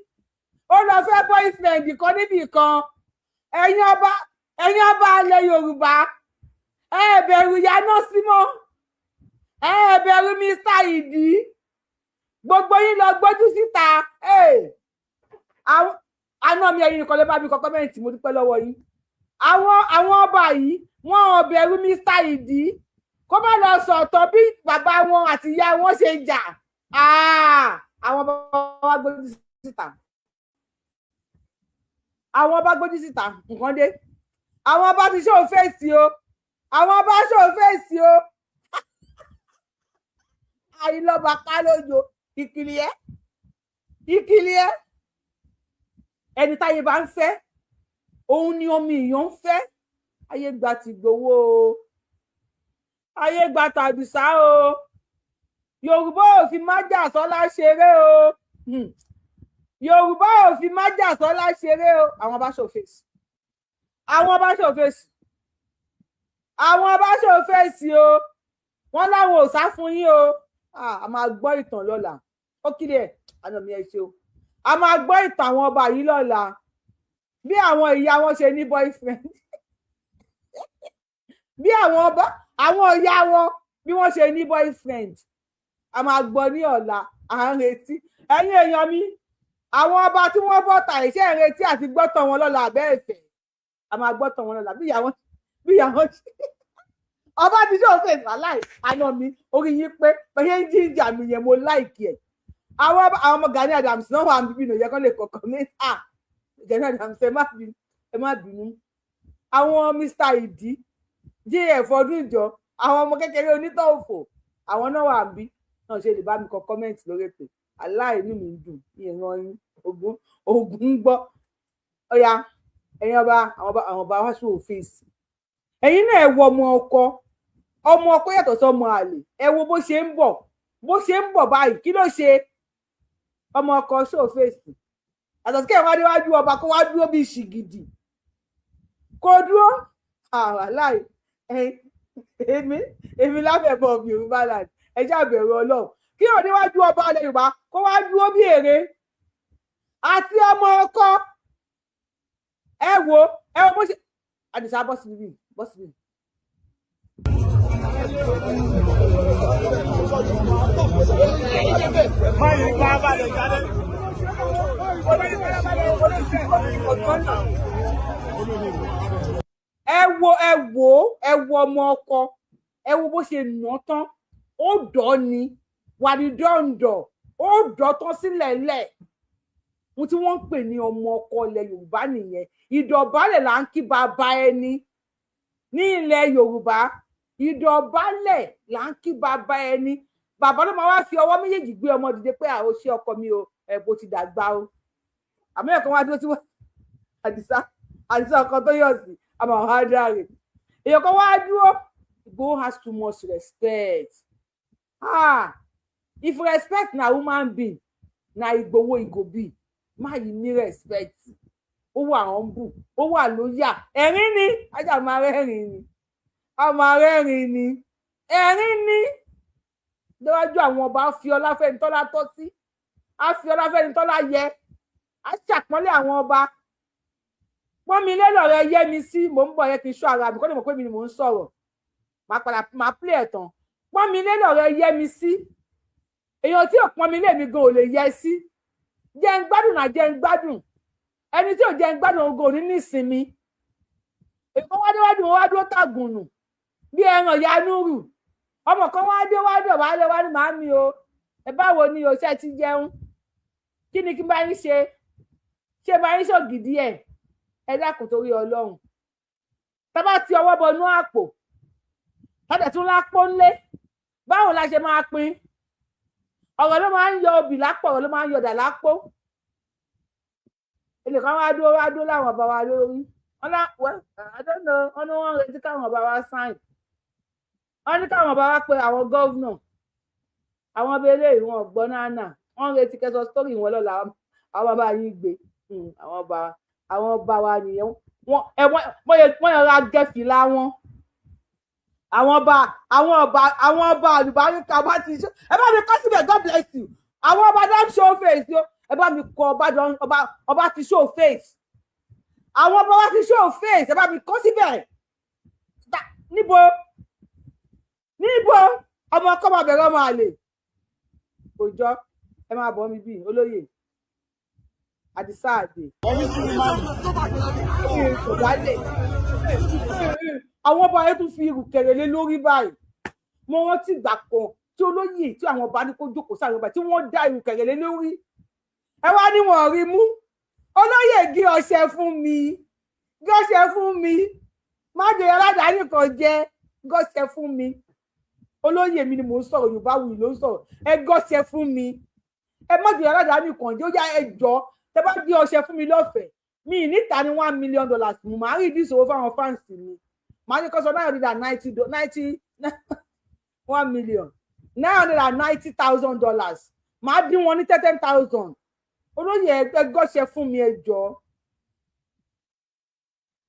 ó lọ fẹ́ boyfriend kan níbì kan. Ẹ̀yin ọba ilẹ̀ Yorùbá, ẹ bẹ̀rù ìyá náà símọ́, ẹ bẹ̀rù Mr Ìdí, gbogbo yín lọ gbójú síta. Àná mi, ẹ̀yin nìkan lè bá mi kọ comment, mo dúpẹ́ lọ́wọ́ yín. Àwọn ọba yìí, wọn ò bẹ̀rù Mr Ìdí kó má lọ sọ̀tọ̀ bí bàbá wọn àti ìyá wọn ṣe jà. Àwọn ọba wa gbójú síta, àwọn ọba gbójú síta, nǹkan dé. Àwọn ọba ti show face o, àwọn ọba show face o. Àìlọ́ba ká lójo ìkìlì ẹ́. Ìkìlẹ̀ ẹni táyé bá ń fẹ́, òun ni ọmọ èèyàn ń fẹ́. Ayé gba ti gbowó o, ayé gba tàbísà o. Yorùbá ò fi májàsọ́lá ṣeré o. Yorùbá ò fi májàsọ́lá ṣeré o. Àwọn bá show face, àwọn bá show face, àwọn bá show face o. Wọn láwọn ò sá fún yín o. A máa gbọ́ ìtàn lọ́la. Ó kílẹ̀ ẹ̀ àná mi, ẹ ṣe o. A máa gbọ́ ìtàn àwọn ọba yìí lọ́la, bí àwọn ìyá wọn ṣe ní boyfriend, bí àwọn ọba, àwọn ìyá wọn, bí wọ́n ṣe ní boyfriend. A máa gbọ́ ní ọ̀la. À ń retí ẹ̀yin èèyàn mi, àwọn ọba tí wọ́n bọ̀ tà iṣẹ́ ń retí àti gbọ́tàn wọn lọ́la. Àbẹ́ ẹ̀fẹ̀, a máa gbọ́tàn wọn lọ́la, bí ìyá wọn ṣe. Ọba ti ṣe òfin wàláì. Àná mi, orí yín pé bẹ́ẹ̀ ń jíjà mi yẹn, mo like ẹ̀. Àwọn ọmọ Gani Adams náà wà níbí nìyẹn kán lè kọ̀ọ̀kan ní à Gani Adams. Ẹ má bínú, ẹ má bínú. Àwọn Mr Ìdí JF ọdún ìjọ, àwọn ọmọ kékeré onítọ̀ òfò, àwọn náà wà níbí náà ṣe lè bá mi kọ comment lórí ètò. Aláìní mi ń dùn ní ìran yín. Ogun ogun ń gbọ́. Ọ̀ya, ẹ̀yin ọba, àwọn ọba, àwọn ọba wá sí òfìsì. Ẹ̀yin náà, ẹ wo ọmọ ọkọ. Ọmọ ọkọ yàtọ̀ sọmọ àlè. Ẹ wo bó ṣe ń bọ̀, bó ṣe ń bọ̀ báyìí. Kí ló ṣe ọmọ ọkọ? Sófèsì àtọ̀ sí kẹ́hìn wá déwájú ọba, kó wá dúró bíi ṣìgìdì, kó dúró àwàláì. Èmi lábẹ́bọ̀ Yorùbá land, ẹ jẹ́ àbẹ̀rù Ọlọ́run. Kí ò níwájú ọba ilẹ̀ Yorùbá, kó wá dúró bí èrè àti ọmọ ọkọ. Ẹ wo, ẹ wo bó ṣe. Àdìsá, bọ́ síbí, bọ́ síbí. Ẹ wo, ẹ wo, ẹ wo ọmọ ọkọ. Ẹ wo bó ṣe nà tán. Ó dọ̀ ni wàdídọ́ǹdọ̀, ó dọ̀ tán sílẹ̀ lẹ̀. Ohun tí wọ́n ń pè ní ọmọ ọkọ ilẹ̀ Yorùbá nìyẹn. Ìdọ̀bálẹ̀ là ń kí bàbá ẹni ní ilẹ̀ Yorùbá. Ìdọ̀bálẹ̀ là ń kí bàbá ẹni. Bàbá ló máa wá fi ọwọ́ méjèèjì gbé ọmọ dìde pé àwọn ṣé ọkọ mi o, ẹ bó ti dàgbà o. Àmọ́ ẹ̀kan wá dúró tí wọ́n Àdìsá, Àdìsá ọkọ tó yọ̀ sí àmọ́ àwọn adáre èèyàn kan wá dúró. Igboho has too much respect. Ah, if respect na human being, na Igboho e go be. Má yìí ní respect. Ó wà humble, ó wà lóyà. Ẹ̀rín ni ajá máa rẹ́rìn ni, a máa rẹ́rìn ni, ẹ̀rín ni níwájú àwọn ọba. Fi ọlá fẹ́ni tọ́lá tọ́ sí, á fi ọlá fẹ́ni tọ́lá yẹ, á ṣàpọ́nlé àwọn ọba. Pọ́n mi lé lọ́rọ̀ yẹ mi sí. Mò ń bọ̀, yẹ kí n ṣọ́ ara mi kó lè mọ̀ pé mi ni mò ń sọ̀rọ̀. Máa padà máa play ẹ̀ tán. Pọ́n mi lé lọ́rọ̀ yẹ mi sí. Èèyàn tí ò pọ́n mi lé mi gan ò lè yẹ sí. Jẹ́ ń gbádùn náà, jẹ́ ń gbádùn. Ẹni tí ò jẹ́ ń gbádùn ogun ò ní nísinmi. Èkó wá déwájú wọn, wá dúró tàgùnù bí ẹran yanúrù. Ọmọ kan wá dé, wá dọ̀ wá lé wá ní màámi o. Ẹ báwo ni o? Ṣe ti jẹun? Kí ni kí n bá yín ṣe? Ṣé bá yín ṣògidì ẹ? Ẹ dákun, torí Ọlọ́run, tá bá ti ọwọ́ bọnú àpò, tọ́jà tún lápò ńlé, báwo la ṣe máa pín? Ọ̀rọ̀ ló máa ń yọ obì lápò, ọ̀rọ̀ ló máa ń yọ ọ̀dà lápò. Ẹnìkan wá dúró, wá dúró láwọn ọba wa lórí. Wọn lá, well, I don't know. Wọn ní wọn ń retí káwọn ọba wa sign. Wọn ní káwọn ọba wa pé àwọn governor, àwọn ọba eléyìí wọn gbọ́ náà náà. Wọn ń retí kẹsàn story wọn lọ́la. Àwọn bàbá yín gbé àwọn ọba, àwọn ọba wa nìyẹn. Wọn ẹ wọn yọra gẹfìlà wọn. Àwọn ọba, àwọn ọba, àwọn ọba àlùbáríkà bá ti ṣe. Ẹ bá mi kọ síbẹ̀, God bless you. Àwọn ọba don show face o. Ẹ bá mi kọ ọba don, ọba, ọba ti show face. Àwọn ọba wa ti show face. Ẹ bá mi kọ síbẹ̀. Níbo, níbo ọmọ ọkọ máa bẹ̀rẹ̀ ọmọ àlè kò jọ. Ẹ máa bọ̀ mí bí olóyè Àdìsá àdè kò dálé. Àwọn ọba yẹn tún fi ìrùkẹ̀rẹ̀ lé lórí báyìí. Mo rántí ìgbà kan tí olóyè, tí àwọn ọba ní kó jókòó sáré ọba, tí wọ́n dá ìrùkẹ̀rẹ̀ lé lórí. Ẹ wá ní wọn rí mú. Olóyè, gé ọṣẹ fún mi, gé ọṣẹ fún mi. Má jẹ aládàáni kan jẹ, gọṣẹ fún mi. Olóyè mi ni mò ń sọ̀rọ̀. Yorùbá wuyì ló ń sọ̀rọ̀. Ẹ gọṣẹ fún mi. Ẹ má jòyè aládàá nìkan jẹ́. Ó yá, ẹ jọ, tẹ bá gbé ọṣẹ fún mi lọ́fẹ̀ẹ́, mi níta ní $1 million. Mo máa rí ìdíṣòwò fáwọn fans mi. Màá ní kó sọ 990, 91,990,000 dollars. Màá dín wọn ní 10,000. Olóyè, ẹ gọ́ṣẹ fún mi, ẹ jọ.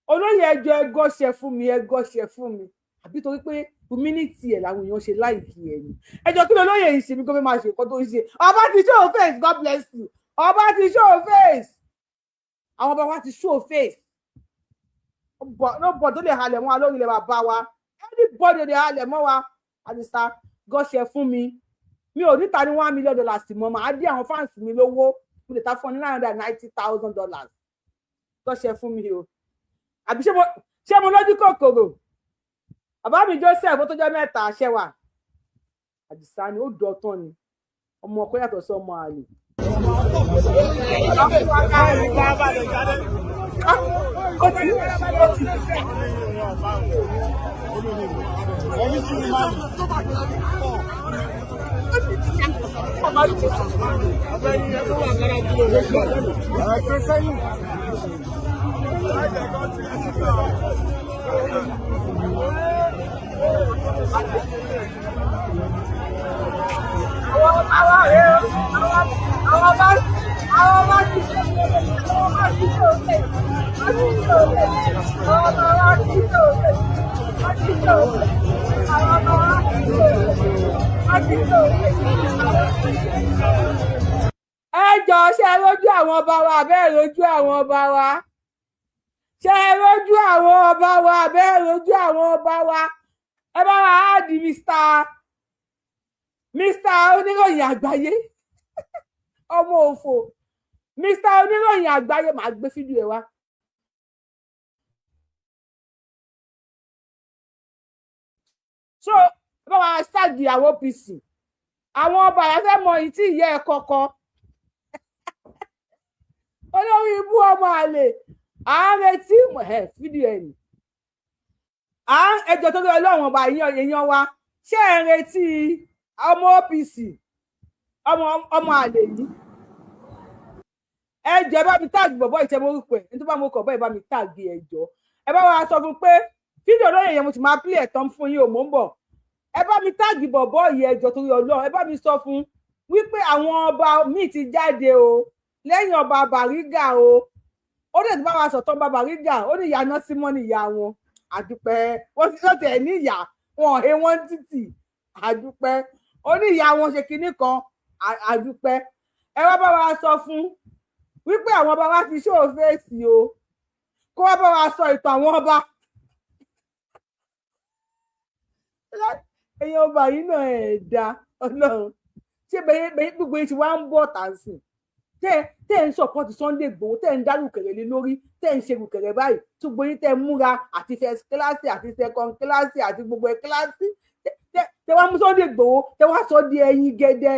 Olóyè, ẹ jọ, ẹ gọ́ṣẹ fún mi, ẹ gọ́ṣẹ fún mi. Àbí torí pé humility ẹ làwọn èèyàn ṣe like ẹ ni? Ẹ jọ, kí ló lóye yìí ṣe mí kó fẹ́ máa ṣe nǹkan tó ń ṣe? Ọba ti show face. God bless you. Ọba ti show face. Àwọn ọba wa ti show face. Nobody tó lè halẹ̀ mọ́ wa lórí ilẹ̀ bàbá wa. Anybody lè halẹ̀ mọ́ wa. Àdìsá, gọ́ṣẹ fún mi. Mi ò níta ní $1 million mọ́. Màá dín àwọn fans mi lówó. Mo lè ta fún ọ ní $990,000. Gọ́ṣẹ fún mi o. Àbí ṣé mo lójú kòkòrò? Bàbá mi Joseph, ó tó jẹ́ mẹ́ta ṣẹ́wà. Àdìsá ni ó dọ̀tán ni. Ọmọ ọkọ yàtọ̀ sí ọmọ àlè. Ó ti. Àwọn ọba wa rèé o. Àwọn ọba ti ṣe, àwọn ọba ti ṣe òkè, wọ́n ti ṣe òkè. Àwọn ọba wa ti ṣe òkè, wọ́n ti ṣe òkè. Àwọn ọba wa ti ṣe òkè, wọ́n ti ṣe òkè. Ẹ jọ, ṣe ẹ rójú àwọn ọba wa àbẹ́ ẹ rójú àwọn ọba wa? Ṣe ẹ rójú àwọn ọba wa àbẹ́ ẹ rójú àwọn ọba wa? Ẹ bá wa add Mr Oníròyìn Àgbáyé, ọmọ òfò, Mr Oníròyìn Àgbáyé. Màá gbé fídíò ẹ wá. So ẹ bá wa ṣáàgì àwọn OPC, àwọn ọba yẹn fẹ́ mọ èyí tí ìyá ẹ kọ́kọ́. Olórí ibú, ọmọ àlè. À ń retí ẹ fídíò ẹ nì. À ń ẹjọ́ tó lórí Ọlọ́run ọba. Èèyàn wa, ṣé ẹ ń retí ọmọ OPC, ọmọ àlè yìí? Ẹ jọ̀ọ́, ẹ bá mi tag bọ̀bọ̀ ìṣẹ́ morúkọ ẹ̀. Ní tó bá mo kọ̀ bọ́, ẹ bá mi tag. Ẹ jọ̀ọ́, ẹ bá wa sọ fún pé fídíò lóye yẹn, mo sì máa play ẹ̀ tán fún yín o. Mò ń bọ̀. Ẹ bá mi tag bọ̀bọ̀ yìí. Ẹ jọ̀ọ́, torí Ọlọ́run, ẹ bá mi sọ fún wípé àwọn ọba míì ti jáde o, lẹ́yìn ọba Bàrígà o. Ó dẹ̀ ti bá wa sọ̀tàn ọba Bàrígà. Ó ní ìyá náà símọ́ ní ìyá wọn. Àdúpẹ́. Wọ́n ti sọ̀tẹ̀ ẹ̀ ní ìyá wọn ò he wọ́n títì. Àdúpẹ́. Ó ní ìyá wọn ṣe kinní kan. Àdúpẹ́. Ẹ wá bá wa sọ fún wípé àwọn ọba wa ti show face o. Kó wá bá wa sọ ìtàn àwọn ọba. Ẹ̀yin ọba yìí náà, ẹ̀ dá Ọlọ́run. Ṣé bẹ́ẹ̀ gbogbo yìí ti wá ń bọ̀ tà sí tẹ́ ẹ̀ ń support Sunday Igboho, tẹ́ ẹ̀ ń dárúkẹ̀rẹ̀ lé lórí, tẹ́ ẹ̀ ń ṣe rùkẹ̀rẹ̀ báyìí tó gbogbo yín, tẹ́ ẹ múra àti first class àti second class àti gbogbo ẹ̀ class, tẹ́ wá mú Sunday Igboho, tẹ́ wá sọ di ẹyin gẹ́dẹ́?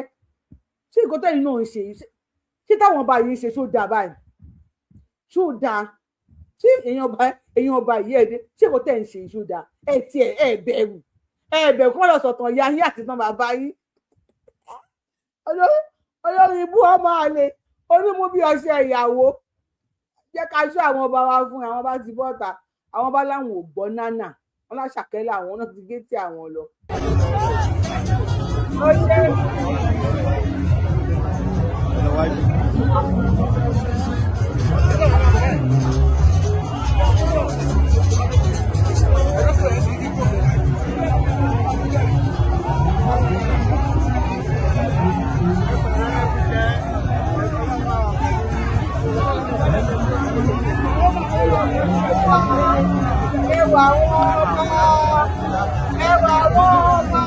Ṣé nǹkan tẹ́yìn náà ń ṣe yìí, ṣé táwọn ọba yìí ń ṣe, ṣó dáa báyìí? Ṣó dáa? Ṣé èèyàn ọba yìí, ẹ̀ dé, ṣé nǹkan tẹ́ ń ṣe yìí, ṣó dáa? Ẹ tiẹ̀ ẹ bẹ̀rù kí wọ́n lọ sọ̀tàn ìyá yín àti tán bàbá yín. Olórí ibú, ọmọ àlè, onímú bí ọṣẹ ìyàwó. Jẹ́ ká ṣọ́ àwọn ọba wa fún àwọn bá ti bọ́ta. Àwọn bá láwọn ò gbọ́ nánà wọn láṣàkẹ́lẹ̀, àwọn náà ti gé tí àwọn lọ. Ó ṣe. Ẹwà àwọn ọba, ẹwà àwọn ọba.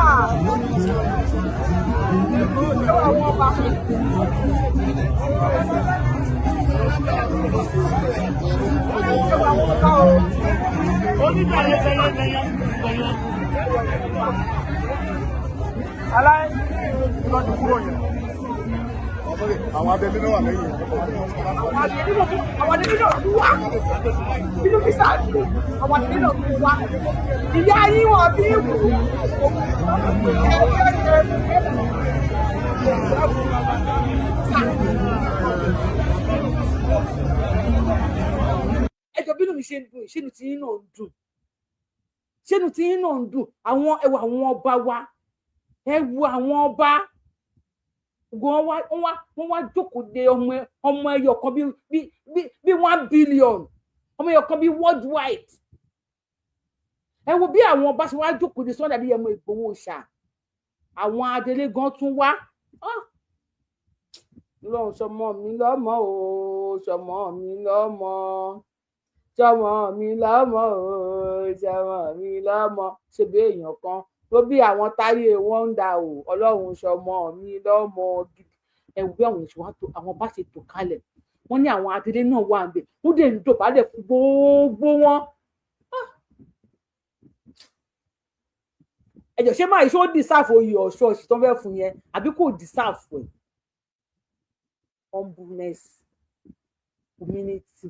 Ah! Ẹwà àwọn ọba. Ẹwà àwọn ọba o. Àwọn abẹ́lé náà wà lẹ́yìn. Àwọn adélé náà tún wá nínú físà àdúgbò, àwọn adélé náà tún wá ìyá yín wọn bí wù. Ẹjọ bínú mi ṣe ń dùn, ìṣẹ́nu tí yín náà ń dùn, ṣẹ́nu tí yín náà ń dùn. Àwọn ẹwà àwọn ọba wa, ẹ wo àwọn ọba, wọ́n wá jókòó de ọmọ ẹyọ kan bí 1 billion, ọmọ ẹyọ kan bí worldwide. Ẹ wo bí àwọn ọba ṣe wá jókòó de Sunday Adéyẹmọ Ìgbòho ṣá. Àwọn adelé gan tún wá lọ́hùn. Sọmọ mi lọ́mọ o, sọmọ mi lọ́mọ, sọmọ mi lọ́mọ o, sọmọ mi lọ́mọ. Ṣebí èèyàn kan ló bí àwọn táyé wọn ń dà o. Ọlọ́run, sọmọ mi lọ́mọ gidi. Ẹ wo bí àwọn èso wa tó, àwọn bá ṣe tò kalẹ̀, wọ́n ní àwọn adelé náà wà ń bẹ̀, wọ́n dẹ̀ ń dọ̀bálẹ̀ fún gbogbo wọn. Ẹjọ, ṣé máa ṣó deserve oyè ọ̀ṣọ́ ọ̀ṣì tó ń fẹ́ fún yẹn, àbí kò deserve ẹ̀? Humbleness, humility,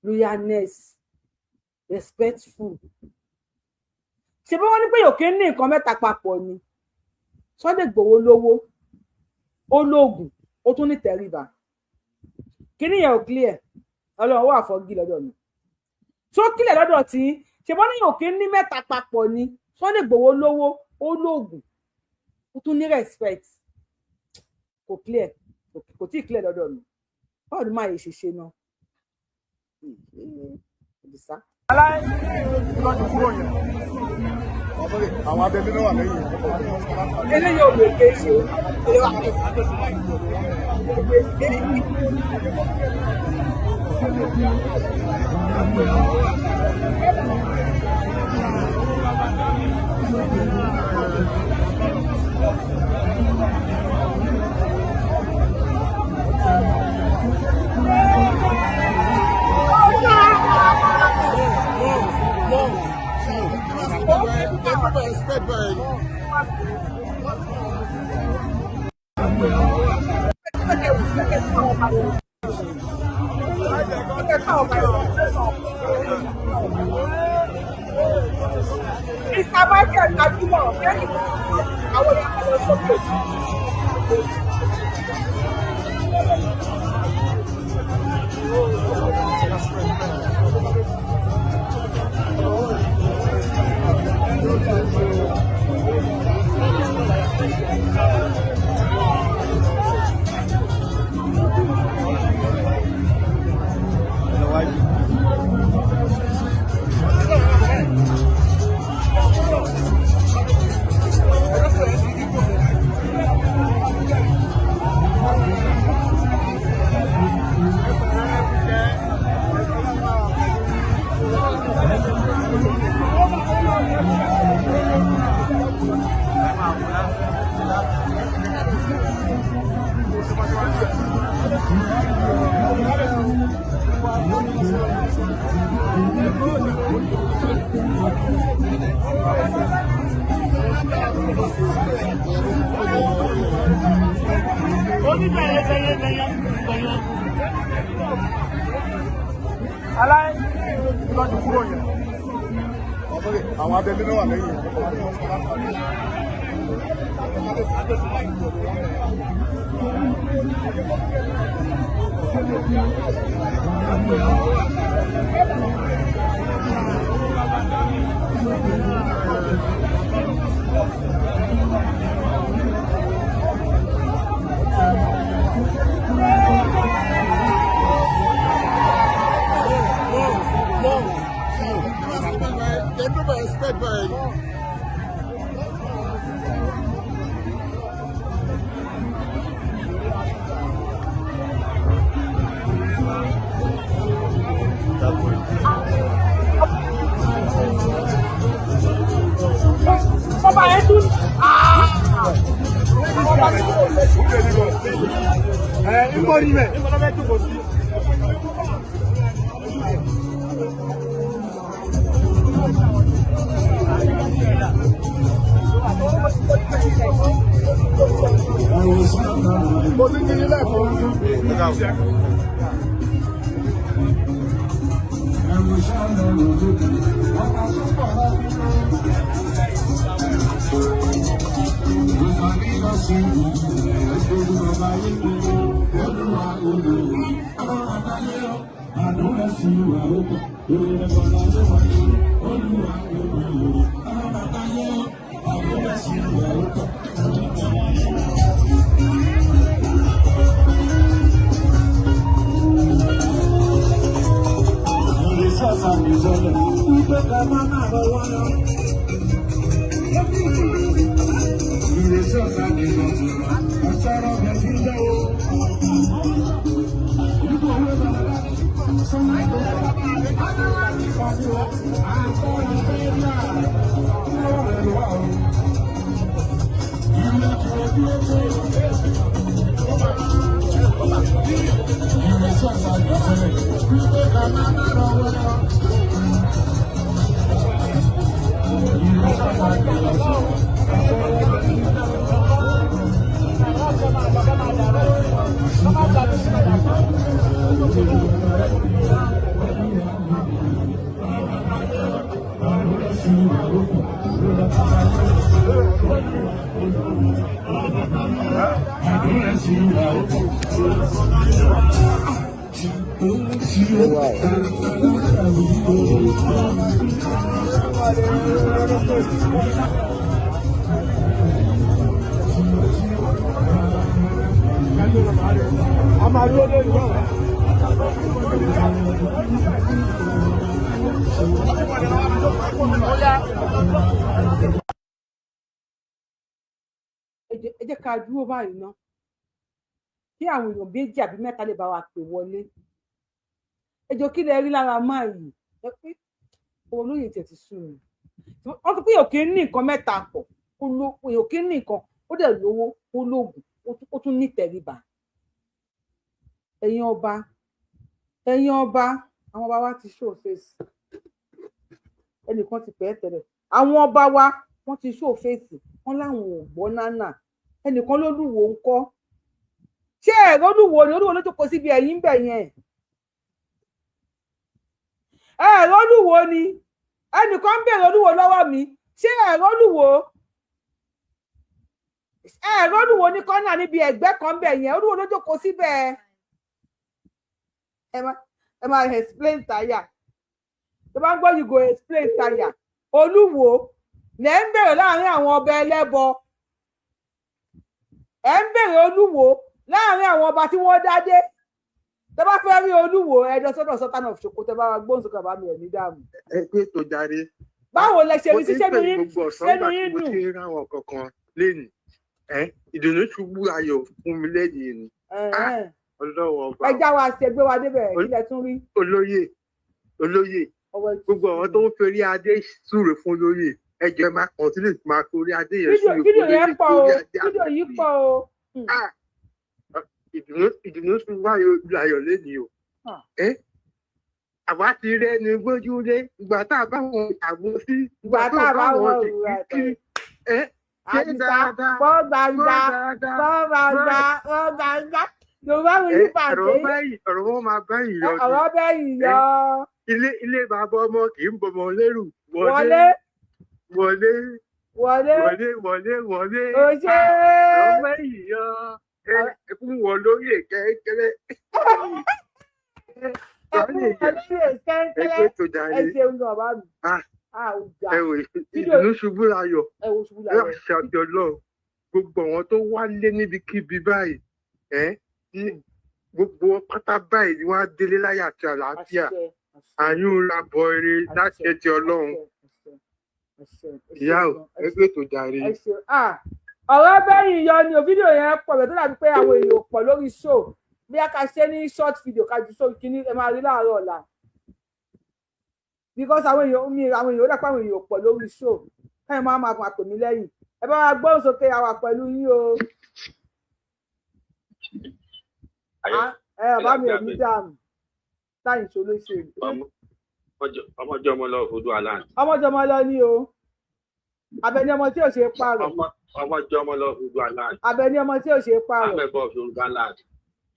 loyalness, respectful. Ṣe bí wọ́n ní pé yòókè ní nǹkan mẹ́ta papọ̀ ni Sunday Igboho lówó, ó lóògùn, ó tún ní tẹríba. Kíní yẹn ò clear. Ọlọ́run wà fọ́gí lọ́dọ̀ mi, tó clear lọ́dọ̀ tí ṣe bọ́n ní yòókè ní mẹ́ta papọ̀ ni Sunday Igboho lówó, ó lóògùn, ó tún ní respect. Kò clear, kò tí ì clear lọ́dọ̀ mi. Báwo ni máa yẹ ṣe ṣe náà? Ìdìsá. Kúrò yẹn. Àwọn abẹ́lé náà wà lẹ́yìn. Eléyìí ò lè ké ṣe. Mr. Michael Gbajúmọ̀ lẹ́yìn àwọn èèyàn lọ sókè. Kúrò yẹn. Àwọn abẹ́lé náà wà lẹ́yìn. Ọba yẹn tún. Ọba mi kò lè ṣe. Ẹ ń bọ̀ níbẹ̀. Mo ti kí yín lẹ́ẹ̀kan. Ẹ jẹ́ ká dúró báyìí ná, kí àwọn èèyàn méjì àbí mẹ́ta lè bá wa pè wọlé. Ẹ jọ̀ọ́, kí lẹ rí lára máa yìí? Ẹ pé olóyè tẹ̀ ti sùn mí. Wọ́n ti pé èèyàn kì í ní nǹkan mẹ́ta pọ̀. Èèyàn kì í ní nǹkan, ó dẹ̀ lówó, ó lóògùn, ó tún ní tẹríba. Ẹ̀yin ọba, ẹ̀yin ọba, àwọn ọba wa ti show face. Ẹnìkan ti pẹ́ tẹ́lẹ̀, àwọn ọba wa wọ́n ti show face, wọ́n láwọn ò gbọ́ nánà. Ẹnìkan ló lúwo ń kọ́. Ṣé ẹ̀rọ olúwo ni? Olúwo ló jókòó síbi ẹ̀yìn ń bẹ̀ yẹn. Ẹ̀rọ olúwo ni. Ẹnìkan ń bèrè olúwo lọ́wọ́ mi. Ṣé ẹ̀rọ olúwo? Ẹ̀rọ olúwo ní kọ́nà níbi ẹ̀gbẹ́ kan bẹ̀ yẹn. Olúwo ló jókòó síbẹ̀. Ẹ máa explain tire. Tó bá ń gbọ́, you go explain tire. Olúwo lẹ́ ń bèrè láàrin àwọn ọba ẹlẹ́bọ. Ẹ ń bèrè olúwo láàrin àwọn ọba tí wọ́n dádé. Tẹ bá fẹ́ rí olúwo, ẹ lọ sọ́dọ̀ Sultan of Sokoto. Tẹ bá wa gbóhùn sókè, bá mi ẹ̀ ní dààmú. Ẹ pé tó jàre. Báwo lẹ ṣe rí sí? Ṣẹ́nu yín Gbogbo ọ̀sán ṣẹ́nu gbà tí yín mo dùn? ti ń ráwọn kankan lénìí, ẹ ìdùnnú ṣubú ayọ̀ fún mi lẹ́yìn ni. Ẹ̀hẹ́n. Ọlọ́wọ́ ọba. Ẹ já wa ṣe gbé wa débẹ̀. Kí lẹ tún rí? Olóyè, olóyè, Ọwọ́ gbogbo àwọn tó ń ferí adé súre fún olóyè, ẹ jọ̀ọ́, ẹ máa continue máa forí adé yẹn fídíò súre fún fídíò olóyè yẹn pọ̀ o. torí adé. Fídíò yìí pọ̀ o. Ah, ìdùnnú ṣubú ayọ̀ lénìí o. Ah. Ẹ àwa ti rẹ́ni gbójúlé ìgbà tá a bá wọn àgbo sí. Ìgbà tá a bá wọn rù ẹ̀ kí ẹ ṣe Àdìsá dáadáa. Bọ́ gbangba. Dáadáa. Bọ́ gbangba, bọ́ gbangba. Yorùbá mi ní Ẹ pàṣẹ. Ọ̀rọ̀ báyìí, ọ̀rọ̀ wọn máa báyìí lọ ni. Ọ̀rọ̀ bẹ́yìn yọ. Ilé bàbá ọmọ kì í bọmọ lẹ́rù. Wọlé. Wọlé. Wọlé. Wọlé, wọlé, wọlé. O ṣe. Ọ̀rọ̀ báyìí yọ ẹ ẹkún wọ lórí kẹ́kẹ́rẹ́. Ẹkún wọlé kẹ́ńkẹ́rẹ́. Ẹgbẹ́ tó Ẹ jàre. ṣeun gan, bàbá mi. Ah. Ah, ó ga. Ẹ wò, Fídíò ìdùnnú ṣubú láyọ̀. Ẹ wo ṣubú láyọ̀. Láṣẹ àti Ọlọ́run, gbogbo àwọn tó wálé níbikíbi báyìí, ẹ ní gbogbo wọn pátá báyìí ni wọ́n á délé láyọ̀ àti àlàáfíà. Àṣẹ, àṣẹ. Àyùn ra bọ eré láṣẹ ti Ọlọ́run. Àṣẹ, àṣẹ, ẹ Ìyá ṣeun o, gan, ẹ ẹgbẹ́ tó jàre. Ẹ ṣeun. Ah, ọ̀rọ̀ bẹ́yìn yọ ni o. Fídíò yẹn pọ̀ bẹ́ẹ̀ tó dàbí pé àwọn èèyàn ò pọ̀ lórí show. Bí a ká ṣe ní short video, ká ju sórí kínní, ẹ máa rí láàárọ̀ ọ̀la, because àwọn èèyàn mi, àwọn èèyàn, ó dàpọ̀ àwọn èèyàn ò pọ̀ lórí show. Káyọ̀ máa máa pè mí lẹ́yìn. Ẹ bá wa gbóhùn sókè, àwa pẹ̀lú yín o. Ah, ẹ bàbá mi, ò ní dààmú táyìn ṣe olóṣèlú. Ọmọjọmọ lọ odò aland. Ọmọjọmọ lọ ní o. Àbẹ̀ní ọmọ tí ò ṣe é pààrọ̀. Ọmọ ọmọ jọ ọmọ lọ Yorùbá land. Àbẹ̀ní ọmọ tí ò ṣe é pààrọ̀. Amẹ̀bọ of Yorùbá land.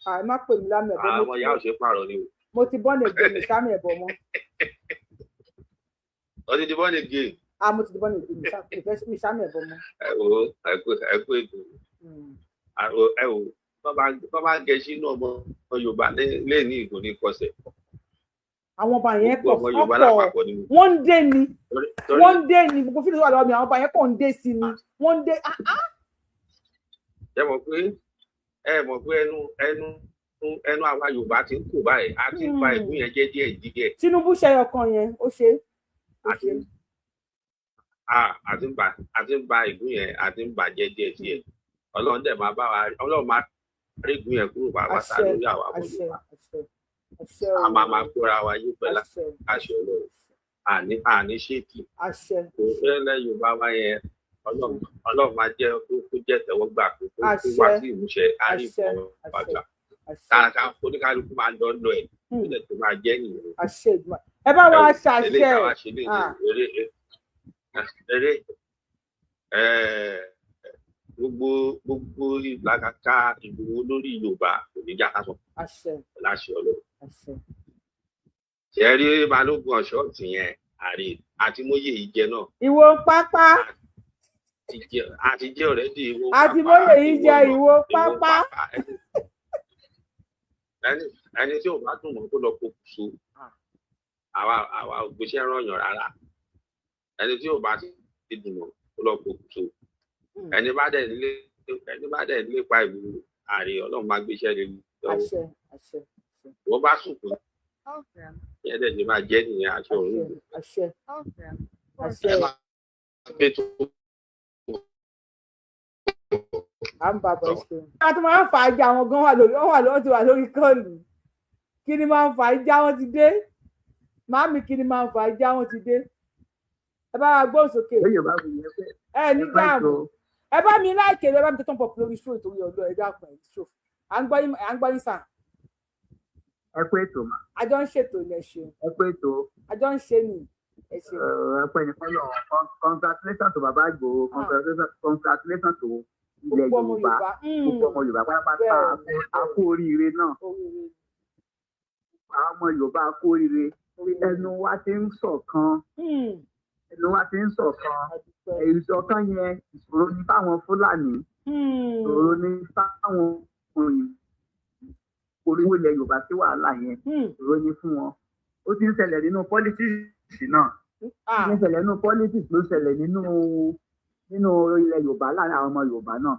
Àì má pè mí lámẹ̀bọ. Àwọn ìyá ò ṣe pààrọ̀ ni o. Mo ti born again, sámi ẹ̀bọ mọ́. Ó ti di born again. Ah, mo ti di born again, mi sámi ẹ̀bọ mọ́. Ẹ wo, ẹ kú ètò. Ẹ wo, tó bá gẹ sínú ọmọ Yorùbá lẹ́ẹ̀ni ìgò ní kọsẹ̀. Àwọn ọba yẹn Gbogbo pọ̀. ọmọ Yorùbá Wọ́n pọ̀. lápapọ̀ ni. Wọ́n ń dé ni. Torí Wọ́n ń dé ni. Gbogbo fídíò tó wà lọ́wọ́ mi, àwọn ọba yẹn kàn ń dé sí ni, wọ́n ń dé. Ah, ah. Ẹ mọ̀ pé ẹnu àwa Yorùbá ti ń kò báyìí, a ti ń fa ìlú yẹn jẹ́ díẹ̀ díẹ̀. Tinubu ṣẹyọ kan yẹn, ó ṣe ó Àti ṣe. A ti ń ba ìlú yẹn, a ti ń bà jẹ́ díẹ̀ díẹ̀. Ọlọ́run dẹ̀ máa bá wa, Ọlọ́run máa rí ìlú yẹn kúrò pàápàá Àṣẹ. lórí àwa ọmọ Àṣẹ. Yorùbá. Àṣẹ, àṣẹ. A máa kóra wa yí pẹ̀lú Àṣẹ. àṣẹ Ọlọ́run, àní ṣéèkì. Àṣẹ. Kò fẹ́lẹ́ Yorùbá wa yẹn, Ọlọ́run máa jẹ́ kó jẹ́ tẹ̀wọ́gbà, kó wá Àṣẹ. sí ìmúṣẹ, á rí Àṣẹ. ìfọwọ́gbà. Àṣẹ. Ká oníkálukú máa lọ lọ ẹ̀ nílẹ̀ tó máa jẹ́ nìyẹn. Àṣẹ ìgbà ẹ bá wa ṣàṣẹ. Eléyìí táwa ṣe lè Ah. eré eré gbogbo ìlàkàkà ìgbòho lórí Yorùbá kò ní já sásán. Àṣẹ. Láṣẹ Ọlọ́run. Àṣẹ. Ṣe rí Balógun ọ̀ṣọ́ọ̀tì yẹn, àrí àti móyè yìí jẹ náà. Ìwọ pápá. Àti jẹ ọ̀rẹ́dì ìwọ. Àti móyè yìí jẹ ìwọ pápá. Ẹni tí ò bá dùn mọ́ kó lọ pokùnso. Àwa ò gbéṣẹ́ rànyàn rárá. Ẹni tí ò bá ti dùn mọ́ kó lọ pokùnso. Ẹni bá dẹ̀ lépa ìlú ààrẹ, Ọlọ́run máa gbéṣẹ́ lé lọ́wọ́. Àṣẹ, àṣẹ. Wọ́n bá sùn kù yẹn dẹ̀ ṣe máa jẹ́ nìyẹn, aṣọ òun. Àṣẹ, àṣẹ. Ẹ máa gbé tó. À ń bá bọ̀ ṣe. A tún máa ń fa ìjà, àwọn gan wà lórí, wọ́n wà lórí, wọ́n ti wà lórí call. Kí ni máa ń fa ìjà? Wọn ti dé. Màámi, kí ni máa ń fa ìjà? Wọn ti dé. Ẹ bá wa gbóhùn sókè. Ẹ ní dáàmú, ẹ bá mi like, ẹ bá mi tẹ́tàn pọ̀ lórí show ìtorí ọlọ́. Ẹ dákun, ẹ show. À ń gbọ́ yín, à ń gbọ́ yín sàn. Ẹ kú ètò mà. A jọ ń ṣètò ní, ẹ ṣeun. Ẹ kú ètò. A jọ ń ṣe ni, ẹ ṣeun. Ẹ pẹ́ ní fọlọ́. Congratulations to Baba Igboho, congratulations to ilẹ̀ Gbogbo ọmọ Yorùbá. Yorùbá. Gbogbo ọmọ Yorùbá pátápátá, a kú oríire náà. Oríire. Àwọn ọmọ Yorùbá, a kú oríire. Ẹnu wa ti ń ṣọ̀kan, ẹnu wa ti ń ṣọ̀kan. Ìṣọ̀kan yẹn, ìṣòro ní fáwọn Fúlàní, ìṣòro ní fáwọn òyìnbó oríwó ilẹ̀ Yorùbá sí wàhálà yẹn, ìṣòro ní fún wọn. Ó ti ń ṣẹlẹ̀ nínú politics náà, ó ti ń ṣẹlẹ̀ nínú politics, ló ṣẹlẹ̀ nínú ilẹ̀ Yorùbá láàrin àwọn ọmọ Yorùbá náà.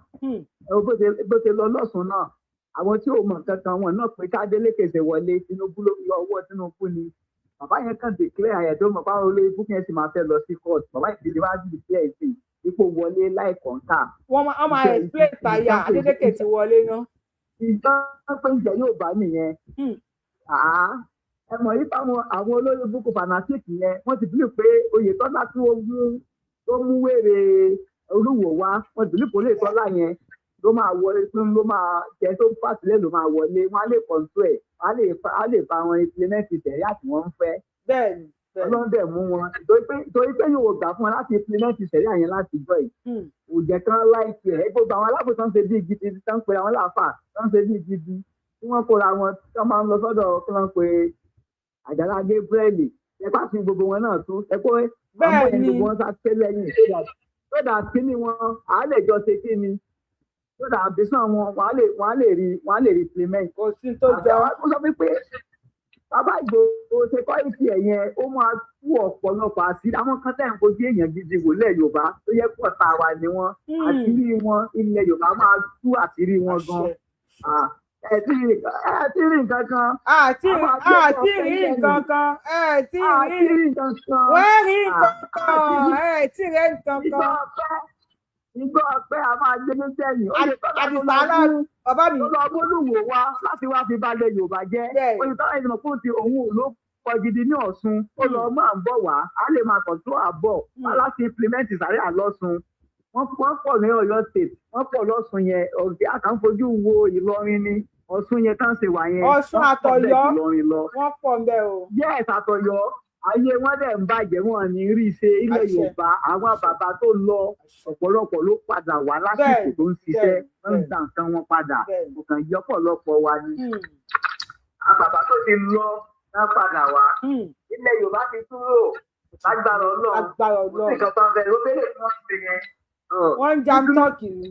Ẹ wo bó ṣe lọ lọ́sùn náà, àwọn tí ò mọ̀ nǹkan kan wọn náà pé kádélékè ṣe wọlé, Tinubu ló yọ ọwọ́ Tinubu ni. Bàbá yẹn kàn declare ẹ̀ tó mọ̀ báwọn olórí fún yẹn sì máa fẹ́ lọ sí court. Bàbá yẹn ti di wá declare sí ipò wọlé láì kọ̀ǹtà. Wọ́n máa explain tàyà, Adélékè ti wọlé ná. Ìjọ pé ìjẹ yóò bá nìyẹn. Ẹ mọ̀ yípa àwọn olórí búkú fanatic yẹn, wọ́n ti believe pé Oyètọ́lá tí ó mú tó mú wèrè Olúwo wá, wọ́n ti believe pé Oyètọ́lá yẹn ló máa wọlé, ló máa jẹ tó fàtílẹ̀, ló máa wọlé, wọ́n á lè control ẹ̀, wọ́n á lè bá wọn implement sẹ̀ríà tí wọ́n ń fẹ́. Bẹ́ẹ̀ni. Ọlọ́run dẹ̀ mú wọn torí pé yóò gbà fún wọn láti implement sẹ̀ríà yẹn láti jọ yìí. Kò jẹ́ kán láìsí ẹ̀. Gbogbo àwọn alábòsí tó ń ṣe bí gidi, tó ń pe àwọn láàfà tó ń ṣe bí gidi, tí wọ́n kóra wọn, tí wọ́n máa ń lọ sọ́dọ̀ kí wọ́n pe Àjàlá Gabriel, ẹ bá fi gbogbo wọn náà tún ẹ pé àwọn ẹni gbogbo wọn sá pé lẹ́yìn so that kíní wọn à á lè jọ ṣe kíni, so that ambition wọn wọ́n á lè rí implement. Kò sí tó jọ. Ó sọ pé bàbá Ìgbòho security ẹ̀ yẹn, ó máa tú ọ̀pọ̀lọpọ̀ àṣírí àwọn kan tẹ̀ ń fojú èèyàn gidi wò lẹ̀ Yorùbá tó yẹ pọ̀ tá a wà ní wọn. Àṣírí wọn, ilẹ̀ Yorùbá máa tú àṣírí wọn gan. Ẹ ti rí nǹkan kan. Àti àti rí nǹkan kan, ẹ ti rí nǹkan kan. Wọ́n rí nǹkan kan, ẹ ti rí nǹkan kan. Igbó ọpẹ́ a máa gbé ní sẹ́yìn. Ó lè tọ́lá tó Àdìsá náà bàbá mi. Tó lọ bólúwò wá láti wá fi balẹ̀ Yorùbá jẹ́. Oyètọ́lá ìdìbò fún ti òun ò ló kọ gidi ní Ọ̀ṣun. Ó lọ mú à ń bọ̀ wá. A lè máa kàn tó àbọ̀ wá láti implement sàríà lọ́ṣun. Wọ́n pọ̀ ní Ọ̀yọ́ state, wọ́n pọ̀ lọ́ṣun yẹn. Ọ̀gẹ́ àkànfojú wo Ìlọrin ni Ọ̀ṣun yẹn tán ṣe wà yẹn. Ọ̀ṣun àtọ̀yọ́, wọ́n pọ̀ ń bẹ̀ o. Yes, àtọ̀yọ́. Ayé wọn dẹ̀ ń bàjẹ́, wọn ní rí ṣe ilẹ̀ Àṣẹ. Yorùbá. Àwọn bàbá tó lọ, ọ̀pọ̀lọpọ̀ ló padà wá lásìkò tó ń ṣiṣẹ́, wọ́n ń gba nǹkan wọn padà. Kò kàn yí ọ̀pọ̀lọpọ̀ wa ni. Àwọn bàbá tó ti lọ náà padà wá. Ilẹ̀ Yorùbá ti dúró lágbára Ọlọ́run. Agbára Kò sí Ọlọ́run. nǹkan tó ń bẹ ló bẹ̀rẹ̀ tí wọ́n ń ṣe yẹn. Wọ́n ń jam tọ́ọ̀kì ni.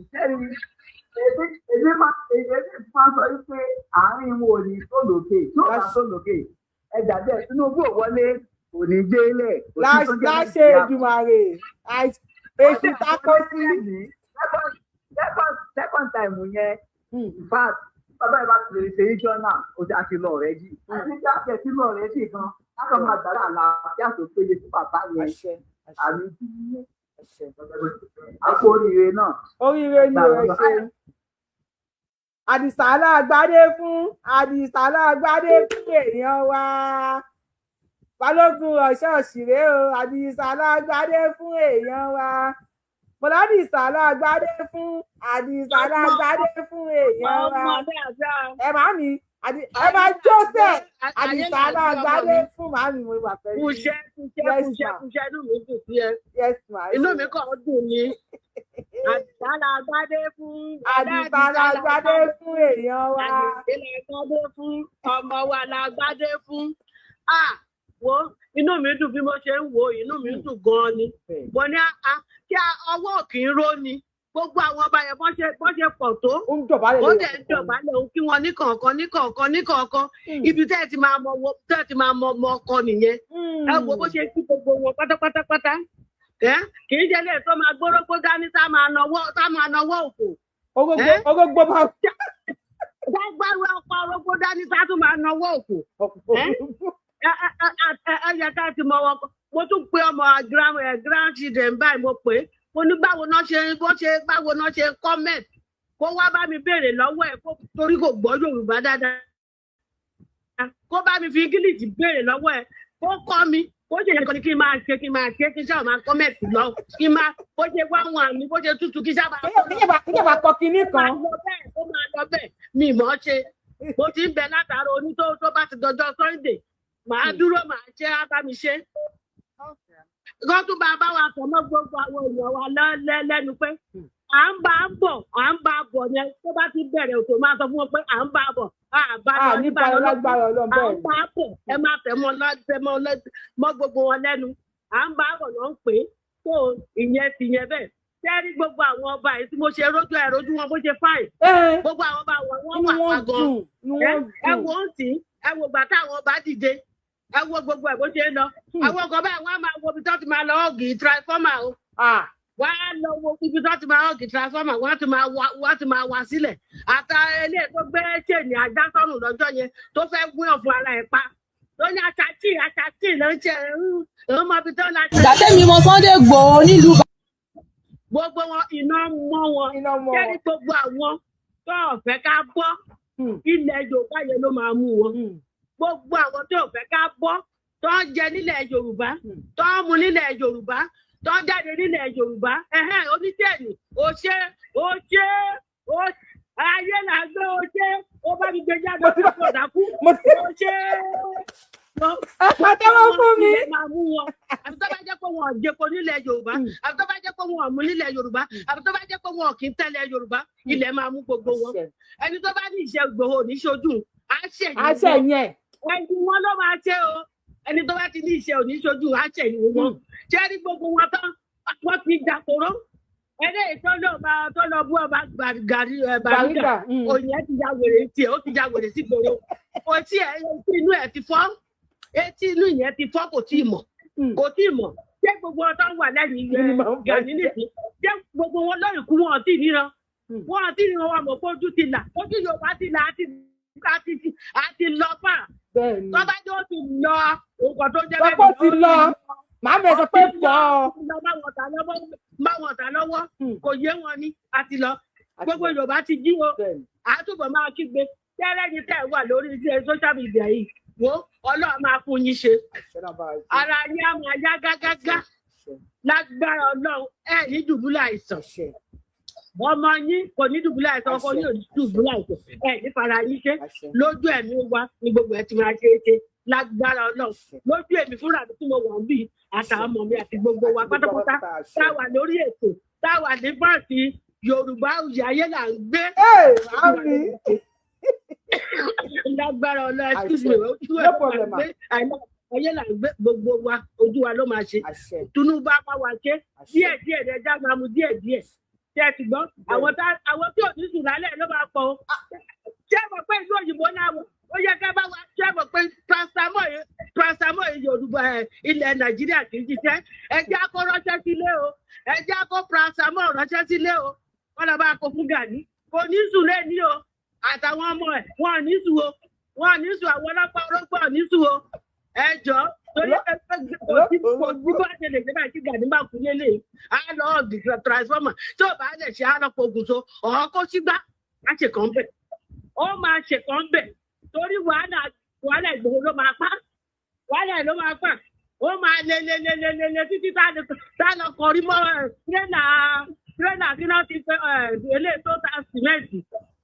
Èmi máa sọ wípé àárín wọn ò ní tó lókè tí ó bá tó lókè. Ẹ gbàgbé, Tinubu ò wọlé, kò ní gbé lẹ̀, kò sí tó jẹ́ Láṣẹ Nàìjíríà. Èdùmàrè, èṣù takọ sí. Second time yẹn, in fact, bàbá yìí bá ti lè ṣe regional, ó ti àti lọ already, àti tí a tẹ̀ sí lọ already gan, láti máa gbàdá àlàáfíà tó péye fún bàbá yẹn. Àṣẹ. Àmì Àṣẹ. Àpò oríire náà. Oríire ni o, ẹ ṣe. Àdìsá lágbádé fún, Àdìsá lágbádé fún èèyàn wa. Balógun ọ̀ṣọ́ òṣèré o, Àdìsá lágbádé fún èèyàn wa. Bọ̀dá lágbádé fún, Àdìsá lágbádé fún èèyàn wa. Ọmọ dáadáa. Ẹ má mi, ẹ máa jọ́sẹ̀, Àdìsá lágbádé fún màmí, mo wà pẹ̀lú. Kúṣẹ́ kúṣẹ́. Yes, Kúṣẹ́ ma. kúṣẹ́, inú mi dùn sí ẹ. Yes ma. Inú mi kàn ń dùn ní. Àdìsá lágbádé fún. Àdìsá lágbádé fún èèyàn wa. Àdìsá lágbádé fún ọmọ wa lágbádé fún. Ah, wo, inú mi dùn bí mo ṣe ń wo, inú mi dùn gan-an ni. Mo ní a kí ọwọ́ kì í ró ni. Gbogbo àwọn ọba yẹn bọ́n ṣe pọ̀ tó. Ó ń dọ̀bálẹ̀ Ó lẹ́yìn dẹ̀ ń dọ̀bálẹ̀ òun kí wọn ní kọ̀ọ̀kan ní kọ̀ọ̀kan ní kọ̀ọ̀kan. Ibi tẹ́ ẹ ti máa mọ tẹ́ ẹ ti máa mọ ọmọ ọkọ nìyẹn. Ẹ wo bó ṣe kí gbogbo wọn pátápátápátá. Ẹ kì í ṣe lè tó máa gbórógbó dání tá máa nawọ́ òfò. Orógbó, orógbó máa. Gbàgbé ọkọ orógbó dání tá tún máa nawọ́ òfò. Ẹ ẹ ẹ ẹ yẹ ká ti mọ wọn. Mo tún pe ọmọ grandchildren báyìí, mo pè é, mo ní báwo náà ṣe bó ṣe báwo náà ṣe comment, kó wá bá mi béèrè lọ́wọ́ ẹ̀, kó torí kò gbọ́ Yorùbá dáadáa, kó bá mi fi English béèrè lọ́wọ́ ẹ̀, kó kọ́ mi. Kó ṣe yẹn kan ní kí n máa ṣe, kí n máa ṣe, kí n ṣáà máa comment lọ, kí n máa bó ṣe wá wọn àmì bó ṣe tútù kí n ṣáà máa. Kíyè bá kọ kinní Kó máa kan. lọ bẹ́ẹ̀, kó máa lọ bẹ́ẹ̀. Mi mọ̀ ọ́ ṣe, mo ti ń bẹ látara oní tó bá ti dọjọ́ Sunday, màá dúró, màá ṣe, á bá mi ṣe. Kó tún bá bá wa sọ mọ́ gbogbo àwọn èèyàn wa lẹ́nu pé à ń bá a bọ̀, à ń bá a bọ̀ yẹn, tó bá ti bẹ̀rẹ̀ òtò, máa sọ fún wọn pé à ń bá a bọ̀, à bá A lọ ní bá lọ lágbára Ọlọ́run. À ń Bẹ́ẹ̀. bá a bọ̀, ẹ máa tẹ̀ mọ́ gbogbo wọn lẹ́nu. À ń bá a bọ̀ ló ń pè é tó ìyẹn ti yẹn bẹ́ẹ̀. Tẹ́rí gbogbo àwọn ọba yìí tí mo ṣe rójú ẹ̀, rójú wọn bó ṣe fine. Gbogbo àwọn ọba wọn, wọ́n Inú wà wọn pa gan. dùn, inú Ẹ wọn ẹ dùn. wo ń tì í, ẹ wo gbà táwọn ọba dìde, ẹ wo gbogbo ẹ bó ṣe ń lọ. Àwọn kan báyìí, wọ́n á máa wo ibi tó ti máa lọ hug transformer o. Wọ́n á lọ wo ibi tó ti máa hug transformer, wọ́n á ti máa wá sílẹ̀. Àtà eléyìí tó gbé chain ajá sọ́rùn lọ́jọ́ yẹn, tó fẹ́ gbé ọ̀fun ara ẹ̀ pa, tó ní aṣáàtì aṣáàtì ló ń ṣe ń mọ ibi tó ń la. Ìgbà tẹ́mi mọ Sunday Igboho nílùú Gbogbo wọn, iná mọ́ wọn. Iná mọ́ Kẹ́rí wọn. gbogbo àwọn tó ọ̀fẹ́ ká bọ́ ilẹ̀ Yorùbá yẹn ló máa mú wọn. Gbogbo àwọn tó ọ̀fẹ́ ká bọ́, tó ń jẹ nílẹ̀ Yorùbá, tó ń mu nílẹ̀ Yorùbá, tó ń jáde nílẹ̀ Yorùbá. Ẹ̀hẹ́n, oníṣẹ́ẹ̀nì ó ṣe, ó ṣe, ó ayé là ń gbé, ó ṣe, ó bá mi gbé jáde, ó kò dákú, ó ṣe. Ẹ pàtẹ́wọ́ fún mi. Ilẹ̀ máa mú wọn. Àbí tó bá jẹ́ pé wọn ò jẹpo nílẹ̀ Yorùbá, àbí tó bá jẹ́ pé wọn ò mú nílẹ̀ Yorùbá, àbí tó bá jẹ́ pé wọn ò kì í tẹ́lẹ̀ Yorùbá, ilẹ̀ máa mú gbogbo wọn. Ẹni tó bá ní ìṣe Ìgbòho ní ṣojú, á ṣẹ̀yìn Àṣẹ wọn. yẹn. Ẹni wọn ló máa ṣe o. Ẹni tó bá ti ní ìṣe òní ṣojú, á ṣẹ̀yìn wọn. Ṣé rí gbogbo wọn tán, wọ́n ti dàkóró. Eléyìí tó lọ bá tó lọ bú ọba gàrí ẹ Bàrígà, Bàrígà. Òyìn ẹ ti ya wèrè tiẹ̀, ó ti ya wèrè sí gbòòrò. Etí ẹ, etí inú ẹ ti fọ́, etí inú yẹn ti fọ́, kò tí ì mọ̀, kò tí ì mọ̀. Ṣé gbogbo wọn tó wà lẹ́yìn Kí ni màá ń Gani nìsín, ṣé gbogbo wọn lóyún kú? Wọn ò tí ì ríran, wọn ò tí ì ríran. Wọn mọ̀ pé ojú ti là, ojú Yorùbá ti là, àti lọ fà. Bẹ́ẹ̀ni. Tó bá jẹ́ ó ti lọ, nǹkan tó jẹ́ Sọ pé ó ti lọ. Màámi, ẹ sọ pé pọ̀. Lọ báwọn ọ̀tá lọ́wọ́, kò yé wọn ni. Àti lọ, gbogbo Yorùbá ti jí o. Àtúbọ̀ máa kígbe tẹ́lẹ̀ ní tẹ́ wà lórí ilé social media yìí. Wo, Ọlọ́run máa fún yín ṣe, ara yín á máa yá gágágá lágbára Ọlọ́run. Ẹ ní dùbúlẹ̀ àìsàn, ọmọ yín kò ní dùbúlẹ̀ àìsàn, ọkọ yín ò ní dùbúlẹ̀ àìsàn, ẹ ní fara yín ṣe. Lójú ẹ̀mí wa ní gbogbo ẹ ti máa ṣe é ṣe. Lágbára Ọlọ́run, lójú èmi fúnra mi tí mo wà ń bì, àtàwọn ọmọ mi àti gbogbo wa pátápátá tá a wà lórí ètò, tá a wà ní fáǹsì Yorùbá Òye Ayé là ń gbé. Lágbára Ọlọ́run, excuse me, ojú ẹ̀ ló máa gbé, ayé là ń gbé, gbogbo wa, ojú wa ló máa ṣe. Tinubu á bá wa ṣe díẹ̀ díẹ̀, ẹja máa mu díẹ̀ díẹ̀. Ṣé ẹ ti gbọ́? Àwọn tí ò ní sùn lálẹ́ ló máa pọ̀ o. Ṣé ẹ mọ̀ pé ìlú òyìnbó náà ó yẹ ká bá wa? Ṣé ẹ mọ̀ pé paracetamol Yorùbá ẹ ilẹ̀ Nàìjíríà kì í ṣiṣẹ́? Ẹ jẹ́ á kó ránṣẹ́ sílé o, ẹ jẹ́ á kó paracetamol ránṣẹ́ sílé o. Wọ́n lọ bá kó fún Gani, kò ní sùn lẹ́ni o, àtàwọn ọmọ ẹ̀, wọn ò ní sùn o, wọn ò ní sùn. Àwọn ọlọ́pàá orógbó ò ní sùn o. Ẹ jọ, torí kò sí bá ṣe lè ṣe báyìí tí Gani bá kú lélẹ̀, á lọ the transformer tí ò bá lè ṣe, á lọ pokùn so ọ̀ kó sígbá, á ṣe kàn bẹ̀, ó máa ṣe kàn bẹ̀, torí wàhálà Ìgbòho ló máa pa, wàhálà ló máa pa. Ó máa lé lé lé lé lé lé títí tá lọ kọrí mọ́ tírélà kí náà ti fẹ́ eléyìí tó ta sìmẹ́ǹtì.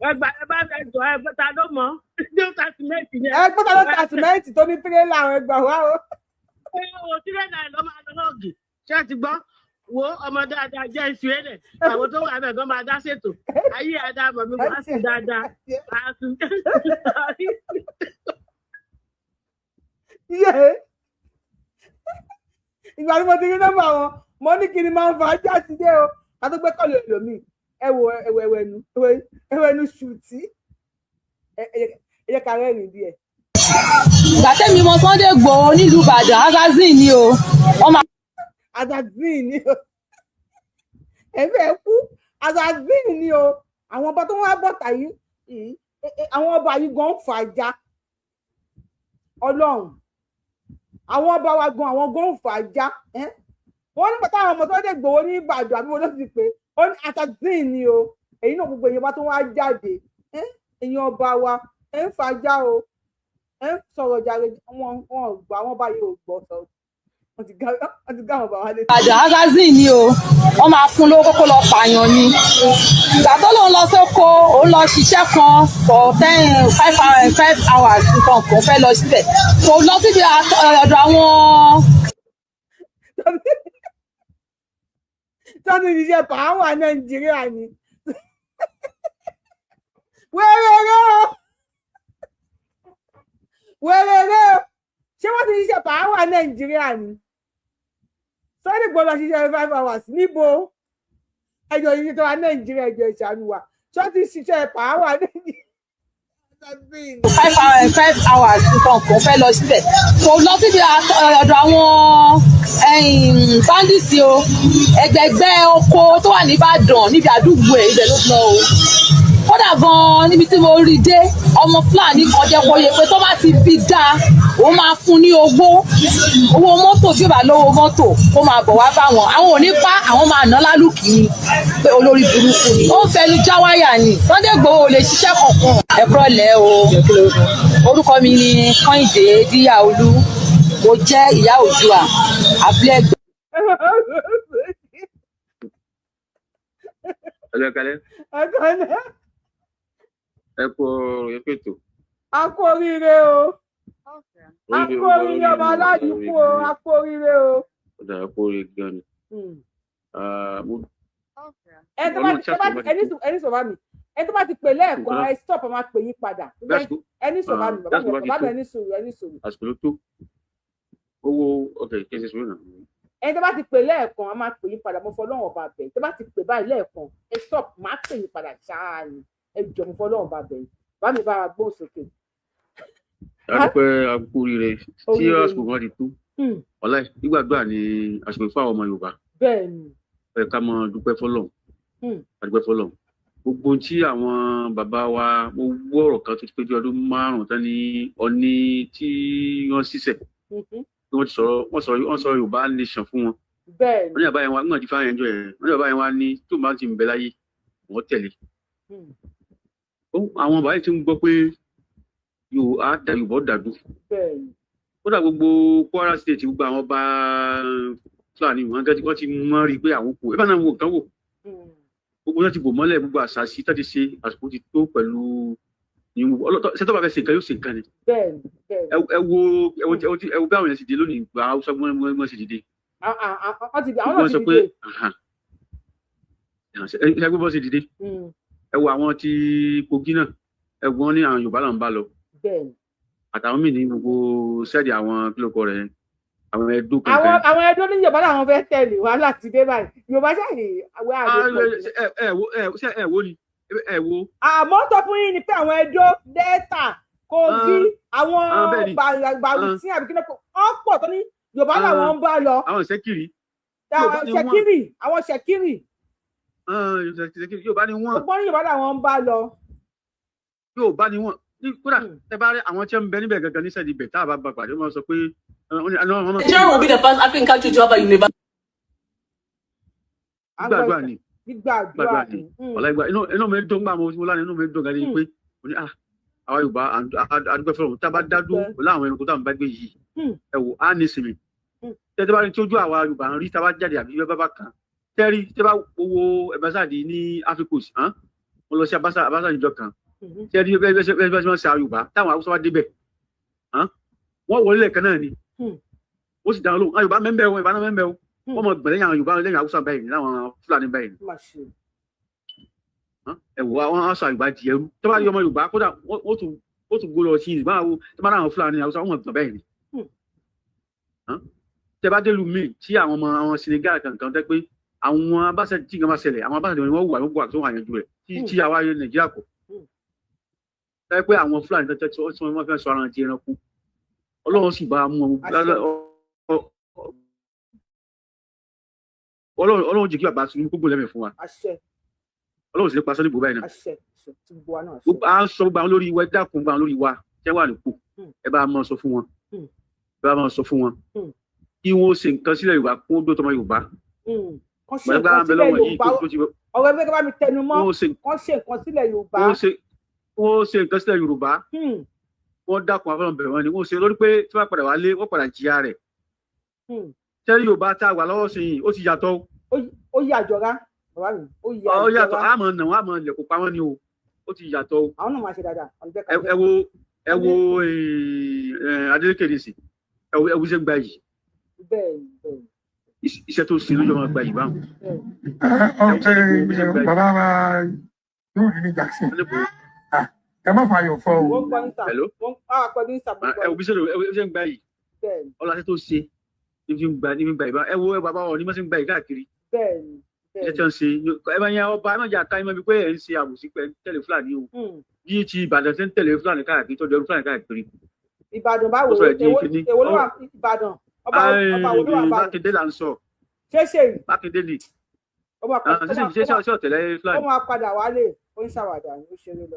Ẹgbà ẹ bá ẹ jọ, ẹ ta ló mọ̀ tó ta sìmẹ́ǹtì yẹn? Ẹ gbọ́dọ̀ ló ta sìmẹ́ǹtì tó ní tírélà àwọn, ẹgbà wá o. Ẹ o, tírélà ló máa lọ lọ́ọ̀gì. Ṣé ẹ ti gbọ́? Wo ọmọ dáadáa jẹ́ ìṣú ẹ̀rẹ̀, àwọn tó wà bẹ́ẹ̀ gan máa dá ṣètò ayé àdá mọ̀ mi wá sí dáadáa. Á sùn. Yé, ìgbà tí mo ti rí nọ́mbà wọn, mo ní kí ni máa ń fa ajá ti dé o, ká tó gbé kọ́ọ̀lù ẹlòmíì. Ẹ wo ẹwẹnu ẹwẹnu ṣùtì, ẹ jẹ́ ká rẹ́rìn díẹ̀. Ìgbà tẹ́mi mọ Sunday Igboho nílùú Ìbàdàn, assassin ni o, wọ́n máa. Assassin ni o, ẹ fẹ́ kú, assassin ni o. Àwọn ọba tó wá bọ̀tà yìí, àwọn ọba yìí gan fàájà. Ọlọ́run, àwọn ọba wa gan, àwọn gan fàájà. Wọ́n nígbà táwọn ọmọ Sunday Igboho ní Ìbàdàn, àbí wọn ló ti pé ó ní assassin ni o. Èyí náà, gbogbo èèyàn bá tó wá jáde, èèyàn ọba wa, ẹ ń fàájà o, ẹ ń sọ̀rọ̀ jàre. Wọn ò gbọ́, àwọn báyìí ò gbọ́ sọ̀rọ̀, wọ́n ti gá àwọn bàbá létí. Ìbàdàn, assassin ni o, wọ́n máa fún lówó kókó lọ pààyàn ni. Ìgbà tó lóun lọ sóko, òun lọ ṣiṣẹ́ kan for 10, 5 hours, 5 hours nǹkan kan, fẹ́ lọ síbẹ̀, kò lọ síbi ọ̀dọ̀ àwọn. Tọ́ni ìṣiṣẹ́ pàáwà Nàìjíríà ni wẹ́rẹ́rẹ́ o, wẹ́rẹ́rẹ́ o. Ṣé wọ́n ti ṣiṣẹ́ pàáwà Nàìjíríà ni? Sunday Igboho lọ ṣiṣẹ́ 5 hours níbo? Ẹjọ́ yìí tó wà Nàìjíríà, ẹjọ́ ìṣàánú wa, ṣé wọ́n ti ṣiṣẹ́ pàáwà Nàìjíríà? 5 hours, 5 hours nǹkan kan, fẹ́ lọ síbẹ̀, kò lọ síbi ọ̀dọ̀ àwọn bandits o. Ẹgbẹ̀gbẹ́ oko tó wà nìbàdàn níbi àdúgbò ẹ̀, ibẹ̀ ló lọ o. Kódà gan-an, níbi tí mo rí dé, ọmọ Fúlàní kan jẹ́ kó yẹ pé tó bá ti bí dáa, òun máa fún ní owó mọ́tò. Tí ó bá lówó mọ́tò, kó máa bọ̀ wá bá wọn, àwọn ò ní pa, àwọn máa ná lálùkì ni, pé olórí burúkú ni. Ó ń fẹnu já wáyà ni. Sunday Igboho ò lè ṣiṣẹ́ kankan. Ẹ̀kọ́ lẹ̀ o. Orúkọ mi ni Kẹ́hìndé Díyàolú, mo jẹ́ ìyá Oòduà, abúlé Ẹ̀gbá. Ẹlẹ́kẹ́lẹ́. Ẹ̀kọ́lẹ́. Ẹ kú ọ̀rọ̀ yẹn pètò. A kú oríire o, a kú oríire, ọmọ aládìkú o, a kú oríire o. Ọ̀dà, ẹ kú oríire gan ni. Ẹ tó bá ti ẹni sọ bá mi, ẹ tó bá ti pè lẹ́ẹ̀kan, ẹ stop, ẹ máa pè yín padà. Ẹni sọ bá mi, bàbá mi, bàbá mi, ẹni sùúrù, ẹni sùúrù. Àsìkò ló tó owó, ok, kí n ṣe sùúrù náà. Ẹni tó bá ti pè lẹ́ẹ̀kan, a máa pè yín padà. Mo fọlọ́run ọba bẹ̀, tó bá ti pè báyìí lẹ́ẹ̀kan, ẹ stop, máa pè yín padà ṣáá ni. Ẹ jọ, mo fọlọ́run ọba bẹ̀ yín, bá mi bára gbóhùn sókè. A dúpẹ́, a kú oríire tí àsìkò kan ti tó. Ọ̀la nígbàdúrà ni àsìkò fún àwọn ọmọ Yorùbá. Ẹ ká máa dúpẹ́ fọlọ́run, a dúpẹ́ fọlọ́run. Gbogbo tí àwọn bàbá wa, mo gbọ́ ọ̀rọ̀ kan tó ti pé bí ọdún 5 tán ní ọní tí wọ́n ṣiṣẹ́, wọ́n ti sọ̀rọ̀, wọ́n sọ Yorùbá nation fún wọn. Wọ́n ní bàbá yẹn wá nígbà tí fáwọn ẹjọ́ yẹn, wọ́n ní bàbá yẹn wá ní tó máa ti ń bẹ láyé, wọ́n tẹ̀lé. Àwọn bàbá yìí ti ń gbọ́ pé Yorùbá Yorùbá dàdú. Kódà gbogbo Kwara State, gbogbo àwọn ọba Fúlàní wọn gẹ́gẹ́, wọ́n ti mọ́ rí i pé àwọn kù ẹ bá náà wo nǹkan wò, gbogbo náà ti bò mọ́lẹ̀, gbogbo àṣàṣì tó ti ṣe, àsìkò ti tó pẹ̀lú. Ní ṣé tó bá fẹ́ ṣe nǹkan, yóò ṣe nǹkan ni. bẹ́ẹ̀ni bẹ́ẹ̀ni Ẹ wo, ẹ wo bí àwọn yẹn sì dé lónìí, gba Haúsá wọ́n sì dìde. Wọ́n ti àwọn Wọ́n náà ti sọ pé dìde. Ẹ gbé bọ́ sí dìde. Ẹ wo àwọn tí Kogi náà, ẹ wo wọn ní àwọn Yorùbá là ń bá lọ, àtàwọn míì ní gbogbo sẹ́ẹ̀dì àwọn kílókọ rẹ̀, àwọn Ẹdó Àwọn kankan. àwọn Ẹdó ní Yorùbá làwọn fẹ́ tẹ̀lé. Wàhálà ti dé báyìí. Yorùbá ṣáà àwọn àlè pọ̀ jù. Ẹ wo, ẹ ṣe ẹ wo ni ẹ wo. Àmọ́ tó fún yín ni pé àwọn Ẹdó, Delta, Kogi, àwọn Bẹ́ẹ̀ ni. Bàrùtí àbí kí ló kọ wọ́n pọ̀ tó ní Yorùbá làwọn ń bá lọ. Àwọn Ìṣẹ́kiri. Àwọn Yorùbá ni wọ́n. Ṣẹ̀kírì, àwọn Ṣẹ̀kírì. Ìṣẹ́kiri, Yorùbá ni wọ́n. Gbogbo ní Yorùbá làwọn ń bá lọ. Yorùbá ni wọ́n ní. Kódà ẹ bá rí àwọn tí ń bẹ níbẹ̀ gangan ní sẹ́ẹ̀dì ibẹ̀, tá a bá bá pàdé, wọ́n sọ pé wọ́n máa Nigeria will be the first African country to have a university. Gbàdúrà ni. Gbígbàdúrà Gbàdúrà ni. ni. Ọ̀la ìgbà inú mi dùn gbà mo lánàá, inú mi dùn gan ni pé mo ní, ah, àwa Yorùbá àdúgbò fọlọ́run, tá a bá dá dúró pẹ̀lú àwọn ẹranko tá à ń bá gbé yìí, ẹ wò á ní sinmi. Tẹ́tẹ́ bá rí tí ojú àwa Yorùbá ń rí tá a bá jáde àbí bá bá kan tẹ́rí, tẹ́ bá wo ambassador ní Africa, mo lọ sí ambassador níjọ́ kan, tẹ́rí bẹ́ẹ̀ bẹ́ẹ̀ bẹ́ẹ̀ bẹ́ẹ̀ ṣe àwọn Yorùbá táwọn Haúsá wá débẹ̀, wọ́n wọlé lẹ́ẹ̀kan náà ni, ó sì dáhùn lóhùn. Àwọn Yorùbá mẹ́mbẹ́ o, Yorùbá náà mẹ́mbẹ́ o. Wọ́n mọ̀ gbẹ̀lẹ́yìn àwọn Yorùbá lẹ́yìn Haúsá báyìí, láwọn Fúlàní báyìí. Má ṣe. Ẹ wò, àwọn aṣọ Yorùbá di ẹrú. Tó bá yọ ọmọ Yorùbá kódà, wọ́n tún gbó lọ sí ìgbà wo tó bá dáhùn Fúlàní Haúsá, wọ́n mọ̀ gbọ̀n bẹ́ẹ̀ ni. Tẹ bá dé lu míì tí àwọn ọmọ àwọn Senegal kankan tẹ pé àwọn abáṣẹ tí nǹkan bá ṣẹlẹ̀, àwọn abáṣẹ ni wọ́n wà, wọ́n wà tó wà yanjú rẹ̀ tí àwa Nàìjíríà kọ tẹ pé àwọn Fúlàní tẹ tí wọ́n fẹ́ sọ ara wọn di ẹranko, Ọlọ́run sì bá a mú wọn. Ọlọ́run jẹ́ kí bàbá Tinubu kó gbọ́n lẹ́mìí fún wa. Àṣẹ. Ọlọ́run sì ní pa sọ́ni bò báyìí náà. Àṣẹ, àṣẹ tí gbogbo wa náà ṣe. À ń sọ gbogbo àwọn lórí wa, ẹ dákun, gbogbo àwọn lórí wa tẹ́ wà nípò, ẹ bá máa sọ fún wọn, ẹ bá máa sọ fún wọn kí wọ́n ṣe nǹkan sílẹ̀ Yorùbá kó dó tọmọ Yorùbá. Kán ṣe nǹkan sílẹ̀ Yorùbá. Ọ̀rọ̀ ẹgbẹ́ bá mi tẹnu mọ́, kán ṣe nǹkan sílẹ̀ Yorùbá. Wọ́n ṣe nǹkan sílẹ̀ Yorùbá. Wọ́n dákun, àfọlọ́n bẹ̀rẹ̀ wọn ni wọ́n ṣe lórí pé tí wọ́n padà wálé, wọ́n padà jìyà rẹ̀. Tẹ́lẹ̀ Yorùbá tá a wà lọ́wọ́ sí yìí, ó ti yàtọ̀. Ó yí àjọra bàbá mi, ó yí Ó yàtọ̀. àjọra. Àmọ́ nà wọ́n, àmọ́ lẹ̀kọ́ pa wọ́n ni o, ó ti yàtọ̀ o. Àwọn náà máa ṣe dáadáa. Ẹ wo Adeleke nìsín, ẹ wo iṣẹ́ gba yìí. bẹ́ẹ̀ni bẹ́ẹ̀ni. Iṣẹ́ tó ṣe lójú ọmọ gba yìí báwọn. Bàbá wa yóò ní ní Jackson, ẹ má fààyàn fọ o. Wọ́n gbọ́ ní sà. Hello? Wọ́n á pẹ̀lú ní sà. Ẹ wo bí ṣe ẹ wo iṣẹ́ ń gba yìí. Ọlọ́sẹ̀ tó ṣe ní fi ń gba yìí báwọn. Ẹ wo ẹ bàbá wọn ní mọ́sí ń gba yìí káàkiri. Iṣẹ́ tí wọ́n ṣe, ẹ bá yẹn ọba, ẹ má jẹ́ àká ẹ má bí pé ẹ ń ṣe àbòsí pé ẹ ń tẹ̀lé Fúlàní o, bí ti Ìbàdàn ṣe ń tẹ̀lé Fúlàní káàkiri, tọ́jú ẹrú Fúlàní káàkiri. Ìbàdàn báwo? Ó sọ ẹ̀ di kíní. Èwo ló wà Ìbàdàn? Ọba wo ló wà Ìbàdàn? Mákindé là ń sọ. Ṣé ṣe yìí? Mákindé ni. Ó máa padà. Ṣé ọ̀tẹ̀lẹ̀ Ó Fúlàní? máa padà wálé. Ó ń ṣàwàdà, ó ṣeré lọ.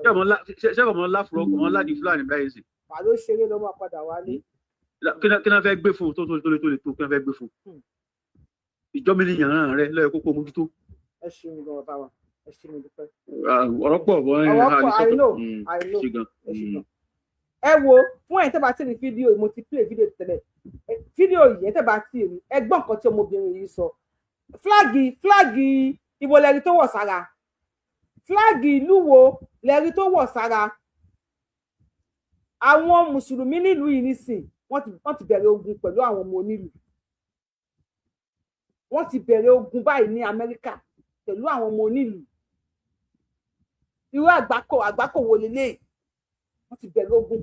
Ṣé ọmọ láfùrọ̀ ọmọ ládìí Fúlàní báyìí sí? Wà ló ṣeré lọ, máa padà wálé. Kí náà fẹ́ gbé fún un tó tó tó lè tó lè tó? Kí náà fẹ́ gbé fún un? Ìjọba ènìyàn rẹ lọ́yẹ̀ kókó mójútó. Ẹ ṣeun gan, bàbá wa, ẹ ṣeun, mo dúpẹ́. Ọ̀rọ̀ pọ̀ bọ́ ẹ̀. Ọ̀rọ̀ pọ̀, I know, I know. Ṣe gan. Ẹ ṣe gan. Ẹ wo, fún ẹ̀yin tẹ́ bá ti rí fídíò yìí, mo ti play fídíò tẹ́lẹ̀. Fídíò yìí, ẹ tẹ́ bá ti rí, ẹ gbọ́ nǹkan tí ọmọbìnrin yìí sọ. Flag ibo lẹni tó wọ̀ sára? Flag ìlú wo lẹni tó wọ̀ sára? Àwọn mùsùlùmí nílùú yìí nísìn, wọ́n ti bẹ̀rẹ̀ ogun pẹ̀lú àwọn ọmọ onílùú. Wọ́n ti bẹ̀rẹ̀ ogun báyìí ní Amẹ́ríkà pẹ̀lú àwọn ọmọ onílùú. Irú àgbákò wo leléyìí? Wọ́n ti bẹ̀rẹ̀ ogun.